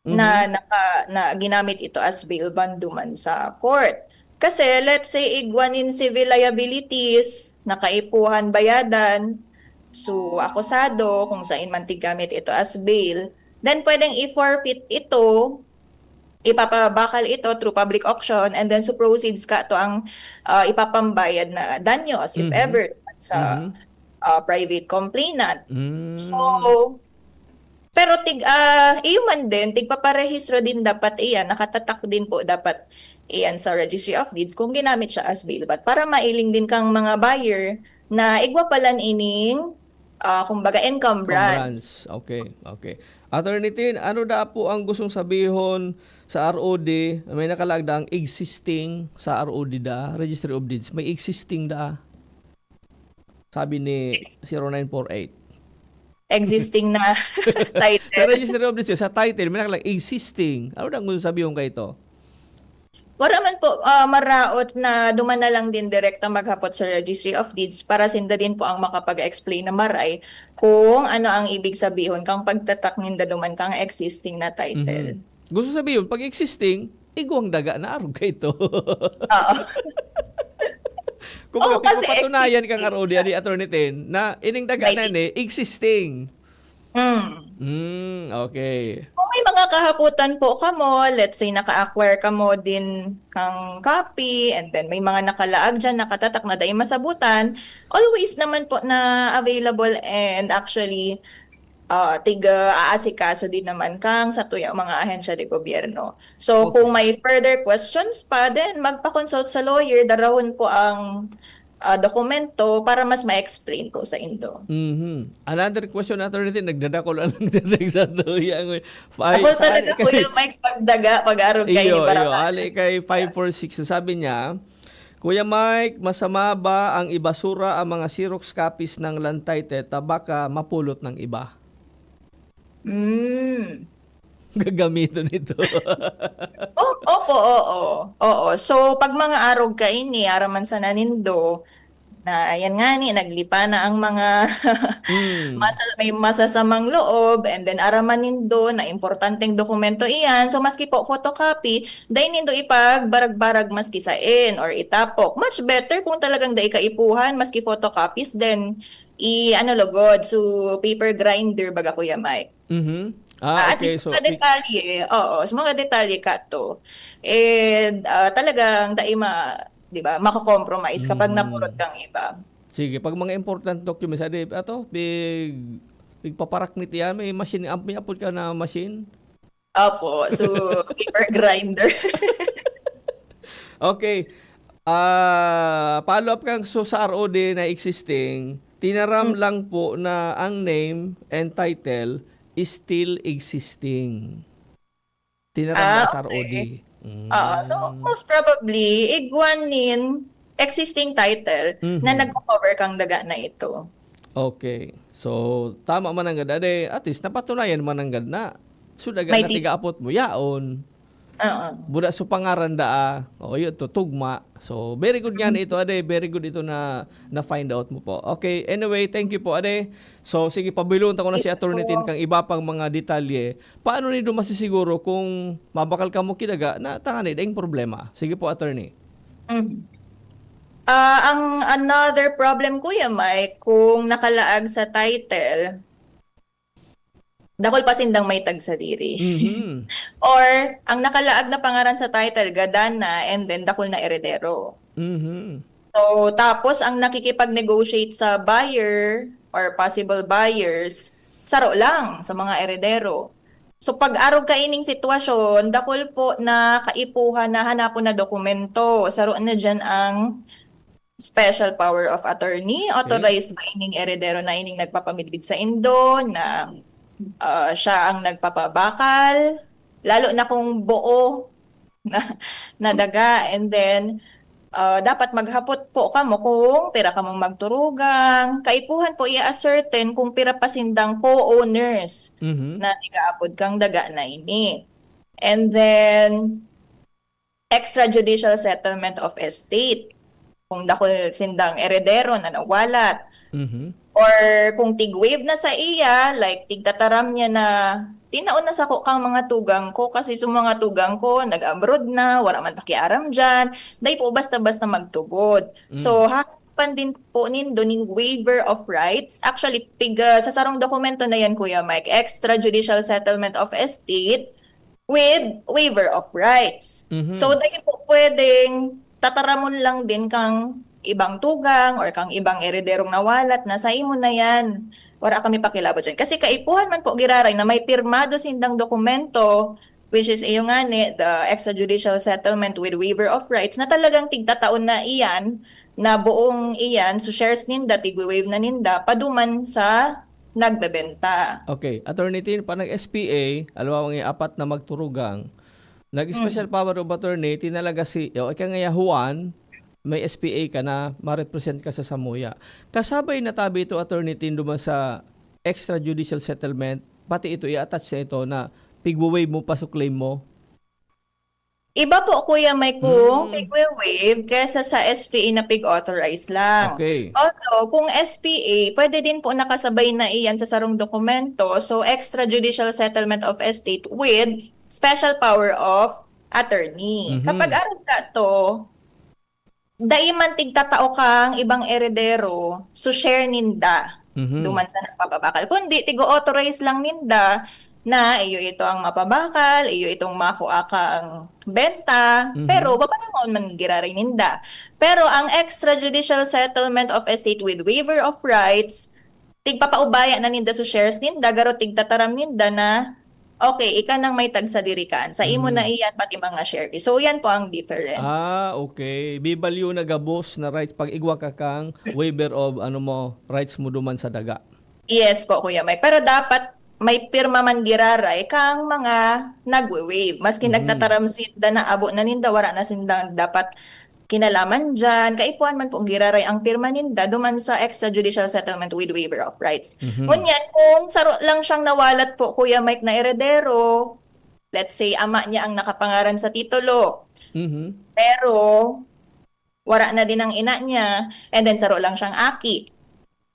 na Mhm. naka-, na ginamit ito as bail bond duman sa court. Kasi, let's say, igwa nin civil liabilities, nakaipuhan bayadan, so, akusado, kung sain man tigamit ito as bail, then pwedeng i-forfeit ito, ipapabakal ito through public auction, and then so proceeds ka to ang, ah, ipapambayad na danyos, if Mhm. ever, sa, Mhm. ah, private complainant. Mm. So, pero tig-, ah, iyo man din, tigpaparehistro din dapat iyan, nakatatak din po dapat iyan sa Registry of Deeds kung ginamit siya as bail bond para mailing din kang mga buyer na igwa palan ining, ah, kumbaga, encumbrance. Encumbrance. Okay, okay. Attorney Tin, ano da po ang gustong sabihon sa R O D? May nakalaag da ang existing sa R O D da, Registry of Deeds. May existing da. Sabi ni Ex- zero nine four eight. Existing na title. Sa Registry of Deeds, sa title, may nakalag existing. Ano na ang gustong sabihon kaito? Wala man po, ah, maraot na duman na lang din direkta maghapot sa Registry of Deeds para sinda din po ang makapag-explain na maray kung ano ang ibig sabihon kang pagtatak ninda duman kang existing na title. Mhm. Gusto sabihin, pag existing, igwang daga na arog kaito. Oo. Kumbaga, Oo, kasi pagpapatunayan existing kang R O D, na. Ani, Attorney Tin, na ining daga May na ni, existing. Mm. Mm, okay. Kung may mga kahapotan po kamo, let's say, naka-acquire kamo din kang copy, and then may mga nakalaag dyan, nakatatak na dai masabutan, always naman po na available and actually, ah, tig-, ah, aasikaso din naman kang satuyang mga ahensya de gobyerno. So, Okay. kung may further questions pa, then magpa-consult sa lawyer, darahon po ang, ah, dokumento para mas ma-explain po sa indo. Mhm. Another question, Attorney Tin, nagdadakol ang nagdadag sa tuyang. Five, Ako sa talaga, ali kay Kuya Mike, pagdaga, pag-arog kayo Iyo, ni iyo, Barangay. Ali kay five four six, sabi niya, "Kuya Mike, masama ba ang ibasura ang mga Xerox copies ng land title ta baka mapulot ng iba?" Mm. Gagamiton ito. O-, opo, oo. Oo. So, pag mga arog kaini, araman sana nindo, na ayan nga ni, naglipa na ang mga Mm. masa, may masasamang loob, and then araman nindo na importanteng dokumento iyan. So maski po photocopy, dai nindo ipagbarag-barag maski sain or itapok. Much better kung talagang dai kaipuhan, maski photocopies, then i ano lugod, so paper grinder baga, Kuya Mike. Mhm. Ah, Ah, at least okay. So, mga pig- detalye, oo, sa mga detalye ka to, eh, ah, talagang dai ma, di ba, mako-compromise kapag Mhm. napurot kang iba. Sige, pag mga important documents, adi, ato, pig, pigpaparakmit yan, may machine, may apod ka na machine? Opo, so paper grinder. Okay. Ah, follow up kang so sa R O D na existing, tinaram Hmm. lang po na ang name and title is still existing. Tinaram Ah, na sa R O D. okay. Oo. So, Mm. most probably, igwa nin existing title na Mhm. nagko-cover kang daga na ito. Okay. So, tama man ang gada, de, at least napatunayan man ang gad na. So, daga May na ti- tigaapot mo, yaon. Oo. Buda so pangaran da, ah. O, yun to, tugma. So, very good nga na ito, ade. Very good ito na na-find out mo po. Okay, anyway, thank you po, ade. So, sige, pabilon ta ko na si Ito Attorney Tin po. kang iba pang mga detalye. Paano nindo masisiguro kung mabakal kamo ki daga na tangani daing problema? Sige po, Attorney. Mhm. Ah, ang another problem, Kuya Mike, kung nakalaag sa title, dakul pa sindang may tagsadiri. Mhm. Or ang nakalaag na pangaran sa title, gadan na, and then dakul na eredero. Mhm. So, tapos ang nakikipag-negotiate sa buyer or possible buyers, saro lang sa mga eredero. So, pag-arog kaining sitwasyon, dakul po na kaipuhan na hanapon na dokumento. Saro na diyan ang special power of attorney. Okay. Authorized ba ining eredero na ining nagpapamidbid saindo na, ah, siya ang nagpapabakal? Lalo na kung buo na, na daga. And then, ah, dapat maghapot po kamo kung pira kamong magturugang. Kaipuhan po i-ascertain kung pira pa sindang co-owners Mhm. na tigaapod kang daga na ini. And then, extrajudicial settlement of estate. Kung dakul sindang eredero na nawalat. Mhm. Or kung tig-waive na sa iya, like, tigtataram niya na, "Tinaon na sako kang mga tugang ko kasi sa mga tugang ko, nag-abroad na, wala man pakiaram dyan." Dai po basta-basta magtubod. So, Mm. hahanapan din po nindo ning waiver of rights. Actually, pig, ah, sa sarong dokumento na yan, Kuya Mike, extrajudicial settlement of estate with waiver of rights. Mhm. So, dai po pwedeng tataramon lang din kang ibang tugang or kang ibang erederong nawalat na, "Sa imo na yan. Wala kami pakilabot dyan." Kasi kaipuhan man po giraray na may pirmado sindang dokumento, which is iyo ngani, the extrajudicial settlement with waiver of rights, na talagang tigtataon na iyan, na buong iyan, so shares ninda, tigwi-waive na ninda, paduman sa nagbebenta. Okay. Attorney Tin, pa nag-S P A, halimbawa nga apat na magturugang, nag-special Mm. power of attorney, tinalaga si, o ika nga ya Juan, may S P A ka na, ma-represent ka sa samuya. Kasabay na tabi ito, Attorney Tin, duman sa extrajudicial settlement, pati ito i-attach na ito na pigwa-waive mo pa so claim mo? Iba po, Kuya Mike, kung Hmm. pigwa-waive kesa sa S P A na pig-authorize lang. Okay. Although, kung S P A, pwede din po nakasabay na iyan sa sarong dokumento. So, extrajudicial settlement of estate with special power of attorney. Mhm. Kapag arog ka to, dai man tigtatao kang ibang eredero, so share ninda Mhm. duman sa nagpapabakal. Kundi, tigo-authorize lang ninda na iyo ito ang mapabakal, iyo itong makua kang benta, Mhm. pero babarangon man giraray ninda. Pero ang extrajudicial settlement of estate with waiver of rights, tigpapaubaya na ninda so shares ninda, garo tigtataram ninda na, "Okay, ika nang may tagsadiri kan. Sa imo na Mhm. iyan, pati mga share." So, yan po ang difference. Ah, okay. Bibalyo na gabos na rights pag igwa ka kang waiver of, ano mo, rights mo duman sa daga. Yes po, Kuya Mike. Pero dapat may pirma man giraray kang mga nagwe-waive. Maski Mhm. nagtataram sinda na abo na ninda, wala na sindang dapat kinalaman diyan. Kaipuhan man po giraray ang pirma ninda duman sa extrajudicial settlement with waiver of rights. Mhm. Ngunyan, kung saro lang siyang nawalat po, Kuya Mike, na eredero, let's say, ama niya ang nakapangaran sa titulo. Mhm. Pero, wara na din ang ina niya, and then saro lang siyang aki.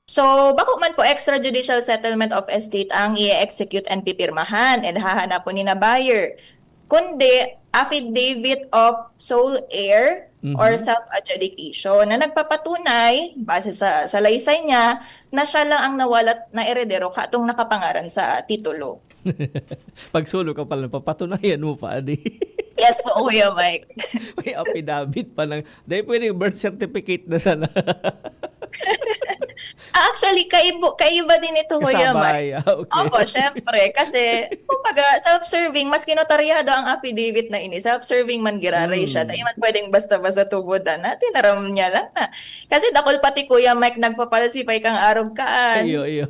So, bako man po extrajudicial settlement of estate ang i-execute and pipirmahan and hahanapon ni na buyer. Kundi, affidavit of sole heir or Mhm. self-adjudication na nagpapatunay, base sa salaysay niya, na siya lang ang nawalat na eredero katong nakapangaran sa titulo. Pag solo ka pala, papatunayan mo pa, adi. Yes po, Kuya Mike. May affidavit pa lang. Dahil pwedeng birth certificate na sana. Ah, actually, kaibo, kaiba din ito, Kuya Mike. Kasabay. Ah, okay. Opo, syempre. Kasi, kumbaga, self-serving, maski notaryado ang affidavit na ini, self-serving man giraray siya. Mm. Dahil man pwedeng basta-basta tubudan na, tinaram niya lang na. Kasi dakul pati, Kuya Mike, nagpapalsipay kang arog kaan. Iyo, iyo.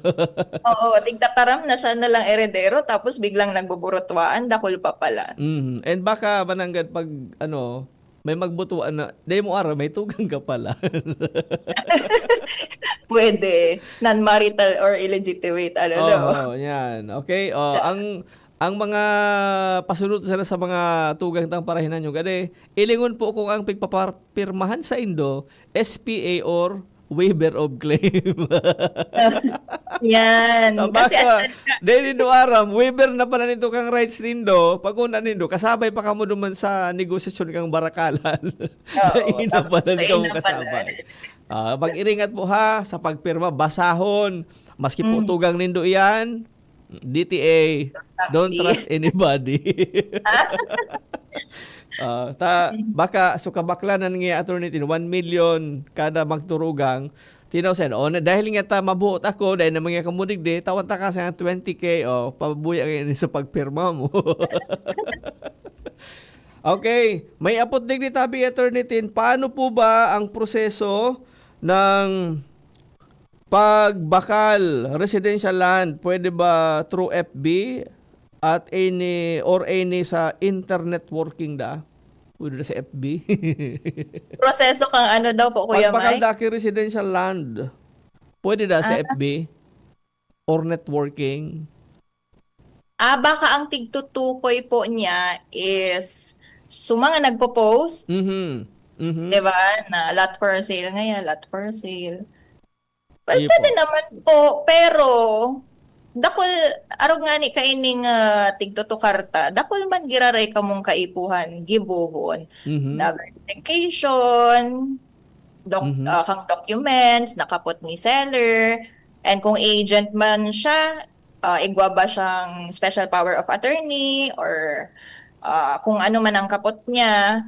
Oo, tigtataram na siya na lang eredero, tapos biglang nagbuburutuaan, dakul pa pala. Mhm. And baka mananggad pag, ano, may magbutuan na, dai mo aram, may tugang ka pala. Pwede. Non-marital or illegitimate, ano, no? Oo, yan. Okay, oh, ang, ang mga pasunod sana sa mga tugang tang parahinan nyo, gade, ilingon po kung ang pigpapapirmahan sa indo, S P A or waiver of claim. Yan. Ta-, Kasi baka, ang dahil nindo aram, waiver na pala nindo kang rights nindo, pag una nindo, kasabay pa kamo duman sa negosasyon kang barakalan. Oo, Dahil na tapos pala dahil kamo na pala. kasabay. Ah, mag-ingat po ha, sa pagpirma, basahon, maski po Mm. tugang nindo iyan, D T A, don't Exactly. Trust anybody. Ah, ta, baka, so kabaklanan nga, Attorney Tin, one million kada magturugang, tinaw sen, o, na, dahil nga ta mabuot ako, dahil naman nga kamo digdi, tawan ta ka sa twenty K, o, pabuya nga ini sa pagpirma mo. Okay, may apot digdi tabi, Attorney Tin, paano po ba ang proseso ng pagbakal residential land? Pwede ba through F B at any, or any sa internetworking da? Pwede na sa F B? Proseso kang ano daw po, Kuya Pagbakal Mike? Da ki residential land. Pwede da sa Ah. F B? Or networking? Ah, baka ang tigtutukoy po niya is sa mga nagpo-post, Mhm. Mhm. di ba? Na lot for sale ngayon, lot for sale. Well, Iyo pwede po. naman po, pero dakul, arog nga ni kaining, ah, tigtutukar ta, dakul man giraray kamong kaipuhan, gibohon, Mhm. na verification, doc-, Mhm. ah, kang documents, nakapot ni seller, and kung agent man siya, ah, igwa ba siyang special power of attorney or, ah, kung ano man ang kapot niya,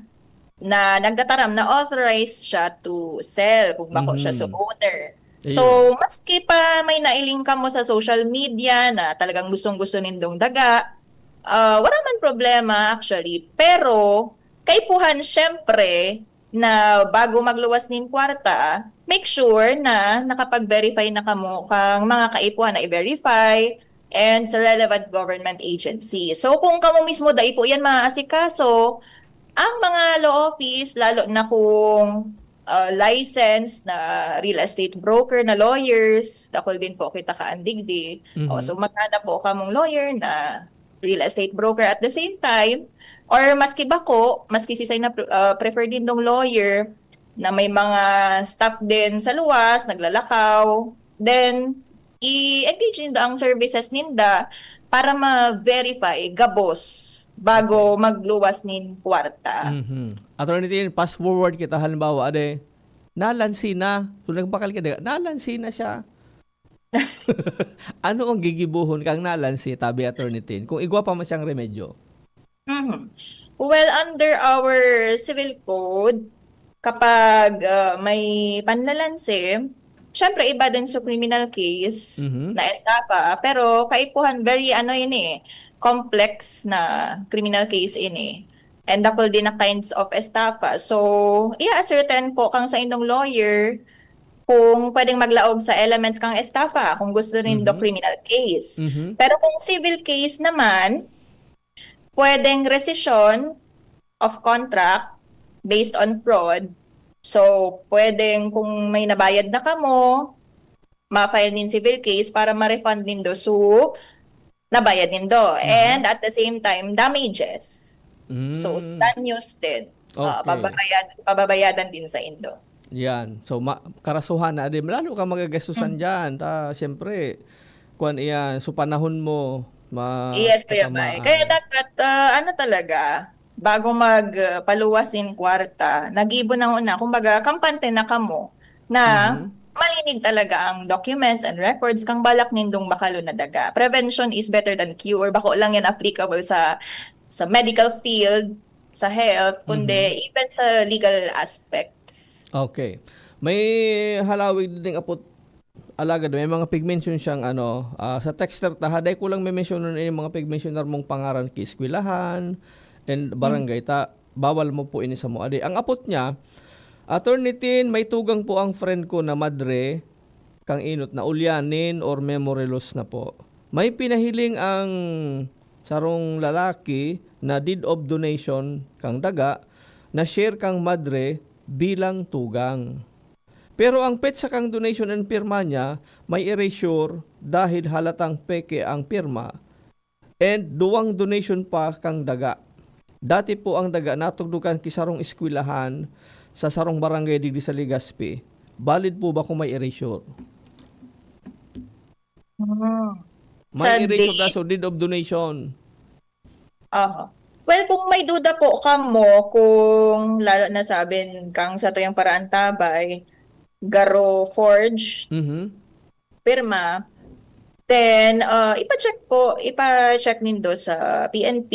na nagtataram na authorized siya to sell kung bako siya so Mhm. owner. Ayun. So, maski pa may nailing kamo sa social media na talagang gustong-gusto nindong daga, ah, wala man problema actually. Pero, kaipuhan, syempre, na bago magluwas nin kwarta, make sure na nakapag-verify na kamo kang mga kaipuhan na i-verify and sa relevant government agency. So, kung kamo mismo dai po yan maaasikaso, ang mga law office, lalo na kung, ah, licensed na real estate broker na lawyers, dakul din po kita kaandigdi. O, Mhm. so, maghanap po kamong lawyer na real estate broker. At the same time, or maski bako, maski sisay na pre-, ah, preferred nindong lawyer na may mga staff din sa luwas, naglalakaw, then, i-engage nindo ang services ninda para ma-verify gabos bago Okay. magluwas nin kwarta. Mhm. Attorney Tin, fast forward kita, halimbawa, ade, nalansi na. So, nagbakal ka, di-, nalansi na siya. Ano ang gigibohon kang nalansi, tabi, Attorney Tin, kung igwa pa man siyang remedyo? Mhm. Well, under our civil code, kapag, ah, may panlalansi, syempre, iba din sa criminal case Mhm. na estafa. Pero kaipuhan, very, ano yun eh, complex na criminal case ini. And dakul din na kinds of estafa. So, i-ascertain po kang sa indong lawyer kung pwedeng maglaog sa elements kang estafa, kung gusto nindo Mhm. criminal case. Mhm. Pero kung civil case naman, pwedeng rescission of contract based on fraud. So, pwedeng kung may nabayad na kamo, ma-file nin civil case para ma-refund nindo so nabayad nindo. Mhm. And at the same time, damages. So, Mm. danyos din. Ah, Okay. babayad, pababayadan din sa indo. Yan. So, ma- karasuhan na din. Lalo ka magagastusan Mm. dyan. Ta, siyempre, kuwan iyan. So, panahon mo, ma- Yes, Kuya Mike. Kaya tatamaan. dapat, ah, ano talaga, bago mag, ah, paluwas nin kwarta, nagibo na una. Kumbaga, kampante na kamo na Mhm. malinig talaga ang documents and records kang balak nindong bakalo na daga. Prevention is better than cure. Bako lang yan applicable sa sa medical field, sa health, Mhm. kundi even sa legal aspects. Okay. May halawig din apot alagad, may mga pig-mention siyang ano, ah, sa texter ta, ha, dai ko lang me-mention ini mga pig-mention mong pangaran ki eskwelahan and Hmm. barangay ta, bawal mo po ini sa mo. Adi, ang apot niya, Attorney Tin, may tugang po ang friend ko na madre kang inot na ulyanin or memory loss na po. May pinahiling ang sarong lalaki na deed of donation kang daga na share kang madre bilang tugang. Pero ang petsa kang donation and pirma niya may erasure dahil halatang peke ang pirma and duwang donation pa kang daga. Dati po ang daga natugdokan ki sarong eskwelahan sa sarong barangay digdi sa Legazpi. Valid po ba kung may erasure? Hmm. May Sa erasure date? na, so deed of donation. Aha. Well, kung may duda po kamo, kung lalo na sabi kang sa tuyang paraantabay, garo forge, Mhm. pirma, then, ah, ipa-check po, ipa-check nindo sa P N P,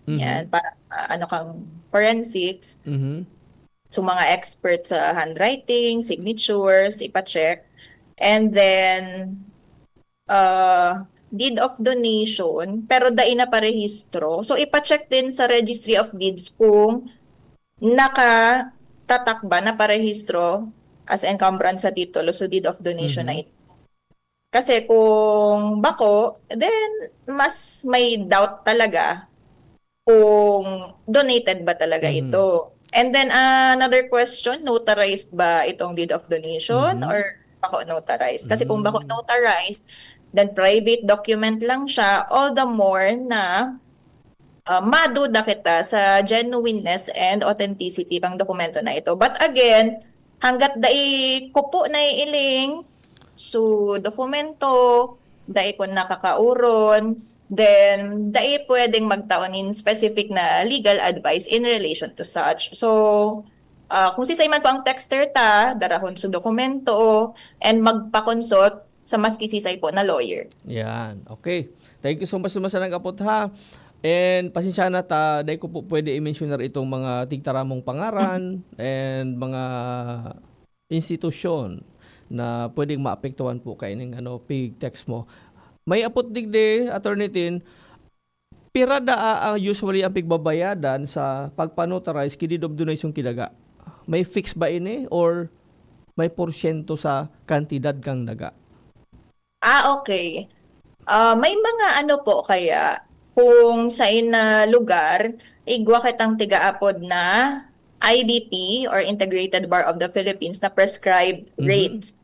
Mhm. yan, para, ah, ano kang forensics. Mhm. So, mga expert sa handwriting, signatures, ipa-check. And then, uh, deed of donation, pero dai na parehistro. So, ipa-check din sa Registry of Deeds kung nakatatak ba na parehistro as encumbrance sa titulo. So, deed of donation na Mhm. ito. Kasi kung bako, then mas may doubt talaga kung donated ba talaga Mhm. ito. And then, ah, another question, notarized ba itong deed of donation Mhm. or bako notarized? Kasi kung bako Mm. notarized, then private document lang siya, all the more na, ah, maduda kita sa genuineness and authenticity ng dokumento na ito. But again, hanggat dai ko po naiiling, so dokumento, dai ko nakakauron, then dai pwedeng magtao nin specific na legal advice in relation to such. So, ah, kung sisay man po ang texter ta, darahon so dokumento and magpa-consult sa mas kisisay po na lawyer. Yan. Okay. Thank you so much naman sa nag-apot, ha. And pasensya na ta, dai ko po pwede i-mensionar itong mga tigtaramong pangaran and mga institusyon na pwedeng maapektuhan po kaining, ano, pig text mo. May apot digdi, Attorney Tin, pira daa ang usually ang pigbabayadan sa pagpa-notarize ki deed of donation ki daga? May fix ba ini or may porsyento sa kantidad kang daga? Ah, okay. Ah, may mga ano po kaya, kung sa ina lugar, igwa kitang tigaapod na I B P or Integrated Bar of the Philippines na prescribed Mhm. rates.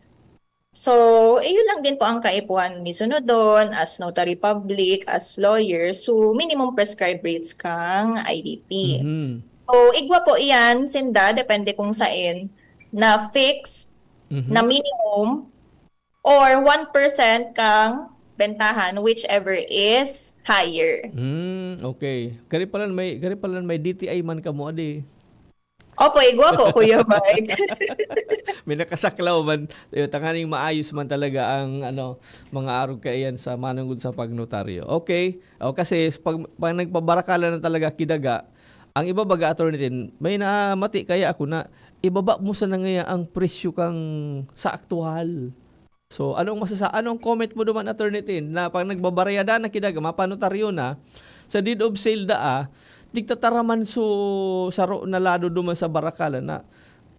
So, iyon lang din po ang kaipuhan ni sunodon as notary public, as lawyers. So, minimum prescribed rates kang I B P. Mhm. So, igwa po iyan, sinda, depende kung sain, na fixed, Mhm. na minimum, or one percent kang bentahan, whichever is higher. Hmm, okay. Gari pala may, gari pala may D T I man kamo, adi. Opo, igwa po, Kuya Mike. May nakasaklaw man. Eh, tanganing maayos man talaga ang, ano, mga arog kaiyan sa manunggod sa pagnotaryo. Okay? O, kasi pag, pag nagpabarakalan na talaga ki daga, ang iba baga, Attorney Tin, may namati kaya ako na ibaba mo sana ngaya ang presyo kang sa aktuhal. So, anong masasa-, anong comment mo duman, Attorney Tin, na pag nagbabariyada na ki daga, mapanotaryo na, sa deed of sale daa, tigtataraman so saro na lado duman sa barakalan na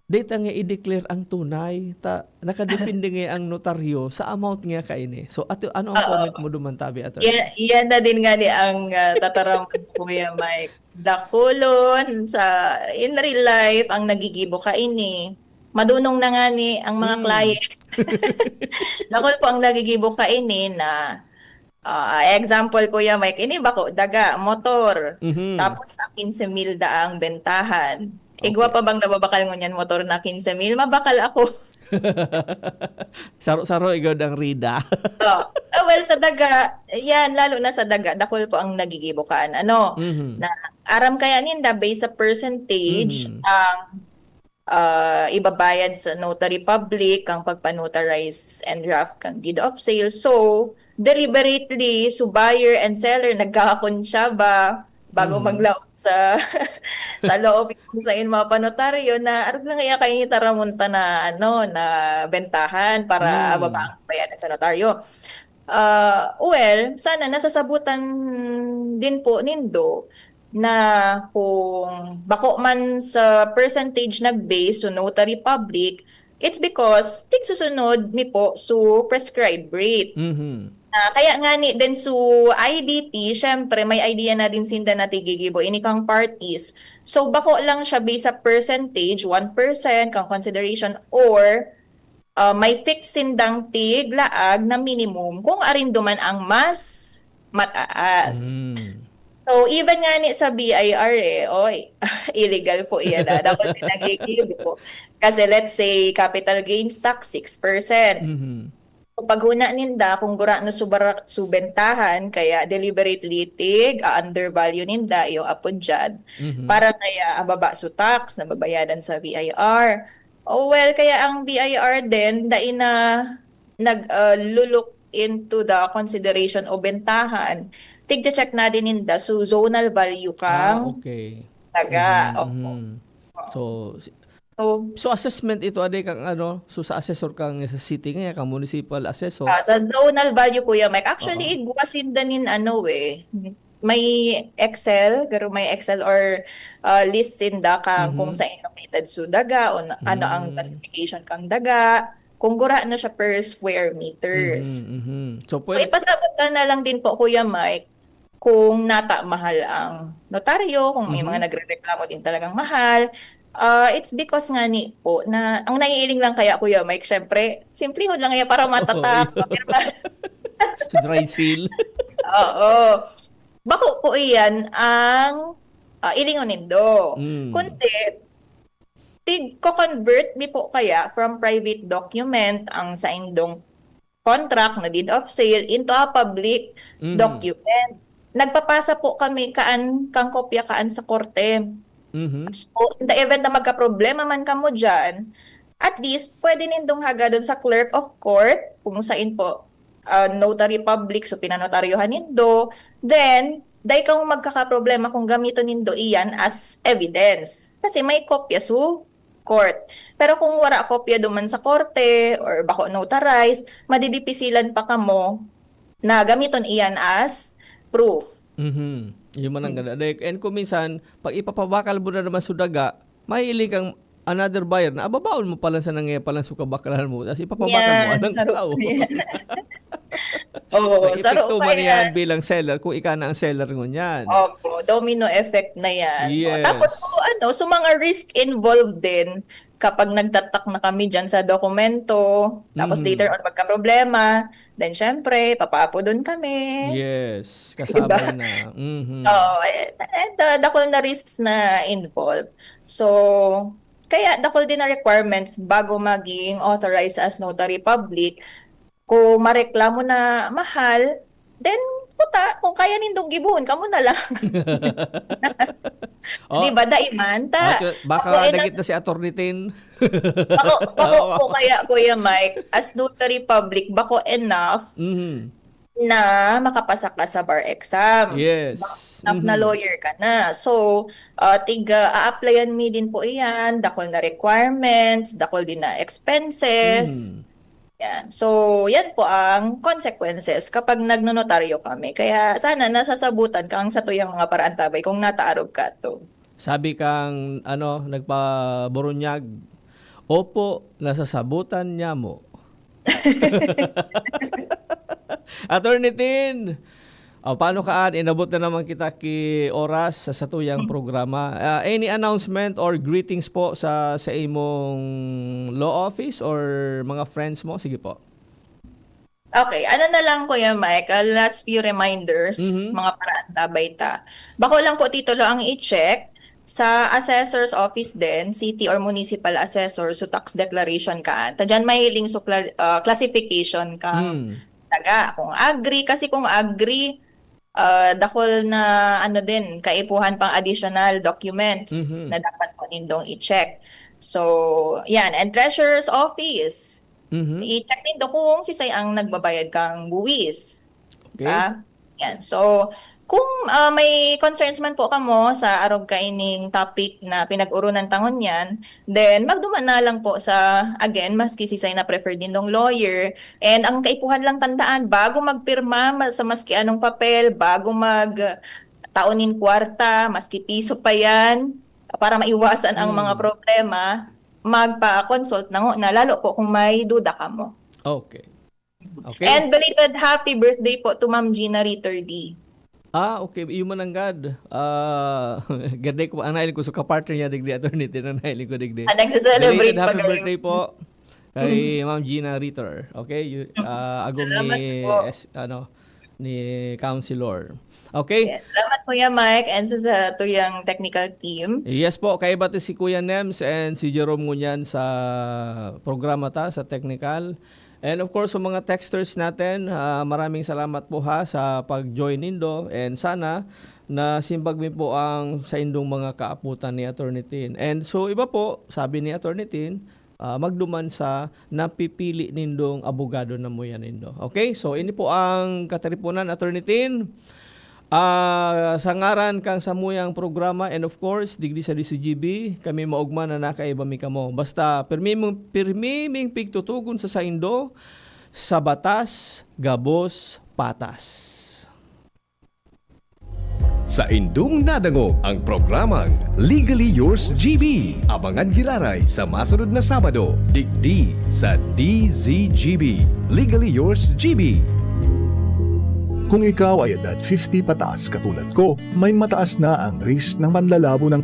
dai ta nga i-declare ang tunay, ta nakadepende nga ang notaryo sa amount nga kaini. So, ato, ano ang Oo. Comment mo duman, tabi, Attorney? Yan, yan na din nga ni ang, ah, tataram, Kuya Mike. Dakulon sa, in real life, ang nagigibo kaini. Madunong na nga ni ang mga Hmm. client. Dakul po ang nagigibo kaini na, ah, example, Kuya Mike, ini bako, daga, motor. Mhm. Tapos, sa quince mil daa ang bentahan. Igwa Okay. pa bang nababakal ngunyan motor na quince mil? Mabakal ako. Saro-saro, igod ang Rida. Oh. Ah, well, sa daga, yan, lalo na sa daga, dakul po ang nagigibo kan, ano, Mhm. na aram kaya ninda, based sa percentage, Mhm. ang, ah, ibabayad sa notary public, ang pagpanotarize and draft kang deed of sale. So, deliberately, so buyer and seller, nagkakakonsyaba bago Mhm. maglaom sa, sa law office kung saan mga panotaryo na arog lang kaya kayo ni taramunta na, ano, na bentahan para Hmm. ababa ang bayadan sa notaryo. Ah, well, sana nasasabutan din po nindo na kung bako man sa percentage nag-base, so notary public, it's because tigsusunod mi po so prescribed rate. Mhm. Ah, kaya nga ni din so I B P, syempre, may idea na din sinda na tigigibo ini kang parties. So, bako lang siya based sa percentage, one percent kang consideration, or, ah, may fix sindang tig laag na minimum kung arindo man ang mas mataas. Mm. So, even nga ni sa B I R eh, oy, illegal po iyan, ah, dapat din nagigibo. Kasi let's say, capital gains tax, six percent. Mhm. So, paghuna ninda, kung gurano subara-, subentahan, kaya deliberately tig, a-undervalue ninda, yung apod dyan, Mhm. para kaya ababa su tax na babayadan sa B I R. Oh, well, kaya ang B I R din, dai na nag, ah, luluk into the consideration o bentahan. Tigche-check na din ninda, so zonal value Ah, kang okay. taga. Mhm, Opo. mhm. So, si-, So, so assessment ito, ade kang ano, so sa assessor kang sa city, kaya kang municipal assessor. Ah, sa zonal value, Kuya Mike. Actually, Oo. igwa sinda nin ano eh, may Excel, pero may Excel or, ah, list sinda kang kung Mhm. saan located so daga, o na-, ano ang Hmm. classification kang daga, kung gurano siya per square meters. Mhm, mhm. So, So, pwede ipasabot ka na lang din po, Kuya Mike, kung nata mahal ang notaryo, kung may Mhm. mga nagrereklamo din talagang mahal. Ah, it's because nga ni po na ang naiiling lang kaya, Kuya Mike, syempre, simplihon lang kaya para Oo, matatak, yun. mapirma. Sa dry seal. Oo. Bako po iyan ang, ah, ilingon nindo. Mm. Kundi, tig-co-convert mi po kaya from private document ang saindong contract na deed of sale into a public Mhm. document. Nagpapasa po kami kaan, kang kopya kaan sa korte. Mhm. So, in the event na magkaproblema man kamo dyan, at least, pwede nindong hagadon sa clerk of court, kung sain po, ah, notary public, so pinanotaryohan nindo, then, dai kamo magkakaproblema kung gamiton nindo iyan as evidence. Kasi may kopya so court. Pero kung wara kopya duman sa korte or bako notarized, madidipisilan pa kamo na gamiton iyan as proof. Mhm. Yun man ang Mm. ganda. Dahil, and kung minsan, pag ipapabakal mo na naman sa daga, may iling kang another buyer na ababaon mo pala sa nangyayari pala sa kabakalan mo, tas ipapabakal mo Yan, anang saro tao. pa yan. Oo, May saro epekto pa man yan yan. bilang seller kung ika na ang seller ngunyan. Opo, domino effect na yan. O, Yes. tapos, so, ano, so mga risk involved din kapag nagtatak na kami dyan sa dokumento, tapos Mhm. later on magkaproblema, then syempre, papaapodon kami. Yes, Diba? kasama na. Mhm. Oo, eh, and, uh, dakul na risks na involved. So, kaya dakul din na requirements bago maging authorized as notary public. Kung mareklamo na mahal, then, puta, kung kaya nindong gibohon, kamo na lang. Oh. Di ba, dai man? Ta, Ah, baka bako enough, dagit na si Attorney Tin. bako, bako Oo. ko kaya, Kuya Mike, as notary public, bako enough Mhm. na makapasa ka sa bar exam. Yes. Bako enough na Mhm. lawyer ka na. So, ah, tig, ah, a-applyan mi din po iyan, dakul na requirements, dakul din na expenses. Mhm. Yan. So, yan po ang consequences kapag nagnonotaryo kami. Kaya sana nasasabutan ka ang satuyang mga paraantabay kung nataarog ka to. Sabi kang, ano, nagpaburunyag, "Opo, nasasabutan niya mo." Attorney Tin, oh, paano kaan? Inabot na naman kita ki oras sa satuyang Hmm. programa. Ah, any announcement or greetings po sa, sa imong law office or mga friends mo? Sige po. Okay, ano na lang, Kuya Mike, ah, last few reminders, Mhm. mga paraantabay ta. Bako lang po titulo ang i-check. Sa assessor's office din, city or municipal assessor, so tax declaration ka, ta dyan mahiling so cla- ah, classification ka. Hmm. Taga, kung agri, kasi kung agri, ah, dakol na ano din, kaipuhan pang additional documents Mhm. na dapat po nindong i-check. So, yan. And treasurer's office, Mhm. i-check nindo kung sisay ang nagbabayad kang buwis. Okay. Ah, yan. So, kung ah, may concerns man po kamo sa arog kaining topic na pinag-urunan ta ngunyan, then magduman na lang po sa, again, maski sisay na preferred nindong lawyer. And ang kaipuhan lang tandaan, bago magpirma ma- sa maski anong papel, bago mag ah, tao nin kwarta, maski piso pa yan, para maiwasan ang Hmm. mga problema, magpa-consult na nguna, lalo po kung may duda kamo. Okay. Okay. And belated happy birthday po to Ma'am Gina Ritter D. Ah, okay. Iyo man nanggad. Ah, gad ko, ang nahiling ko sa kapartner niya digdi, Attorney Tin, ang nahiling ko digdi. Ah, nagse-celebrate Belated pa happy kayo. Birthday po kay Ma'am Gina Ritter. Okay? You, ah, agom Salamat ni po. S, ano, ni Councilor. Okay? Yes. Salamat, Kuya Mike, and sa, sa tuyang technical team. Yes po, kaiba ti si Kuya Nems and si Jerome ngunyan sa programa ta, sa technical. And of course, sa mga texters natin, ah, maraming salamat po ha sa pag-join nindo. And sana nasimbag mi po ang saindong mga kaaputan ni Attorney Tin. And so iba po, sabi ni Attorney Tin, ah, magduman sa napipili nindong abogado na muya nindo. Okay? So ini po ang kataripunan, Attorney Tin. Ah, sa ngaran kang samuyang programa and of course, digdi sa D C G B, kami maogma na nakaiba mi kamo. Basta, pirmi mong, pirmi ming pigtutugon sa saindo, sa batas, gabos, patas. Saindong nadangog ang programang Legally Yours G B. Abangan giraray sa masunod na Sabado, digdi sa D Z G B. Legally Yours G B. Kung ikaw ay edad fifty pataas katulad ko, may mataas na ang risk ng panlalabo ng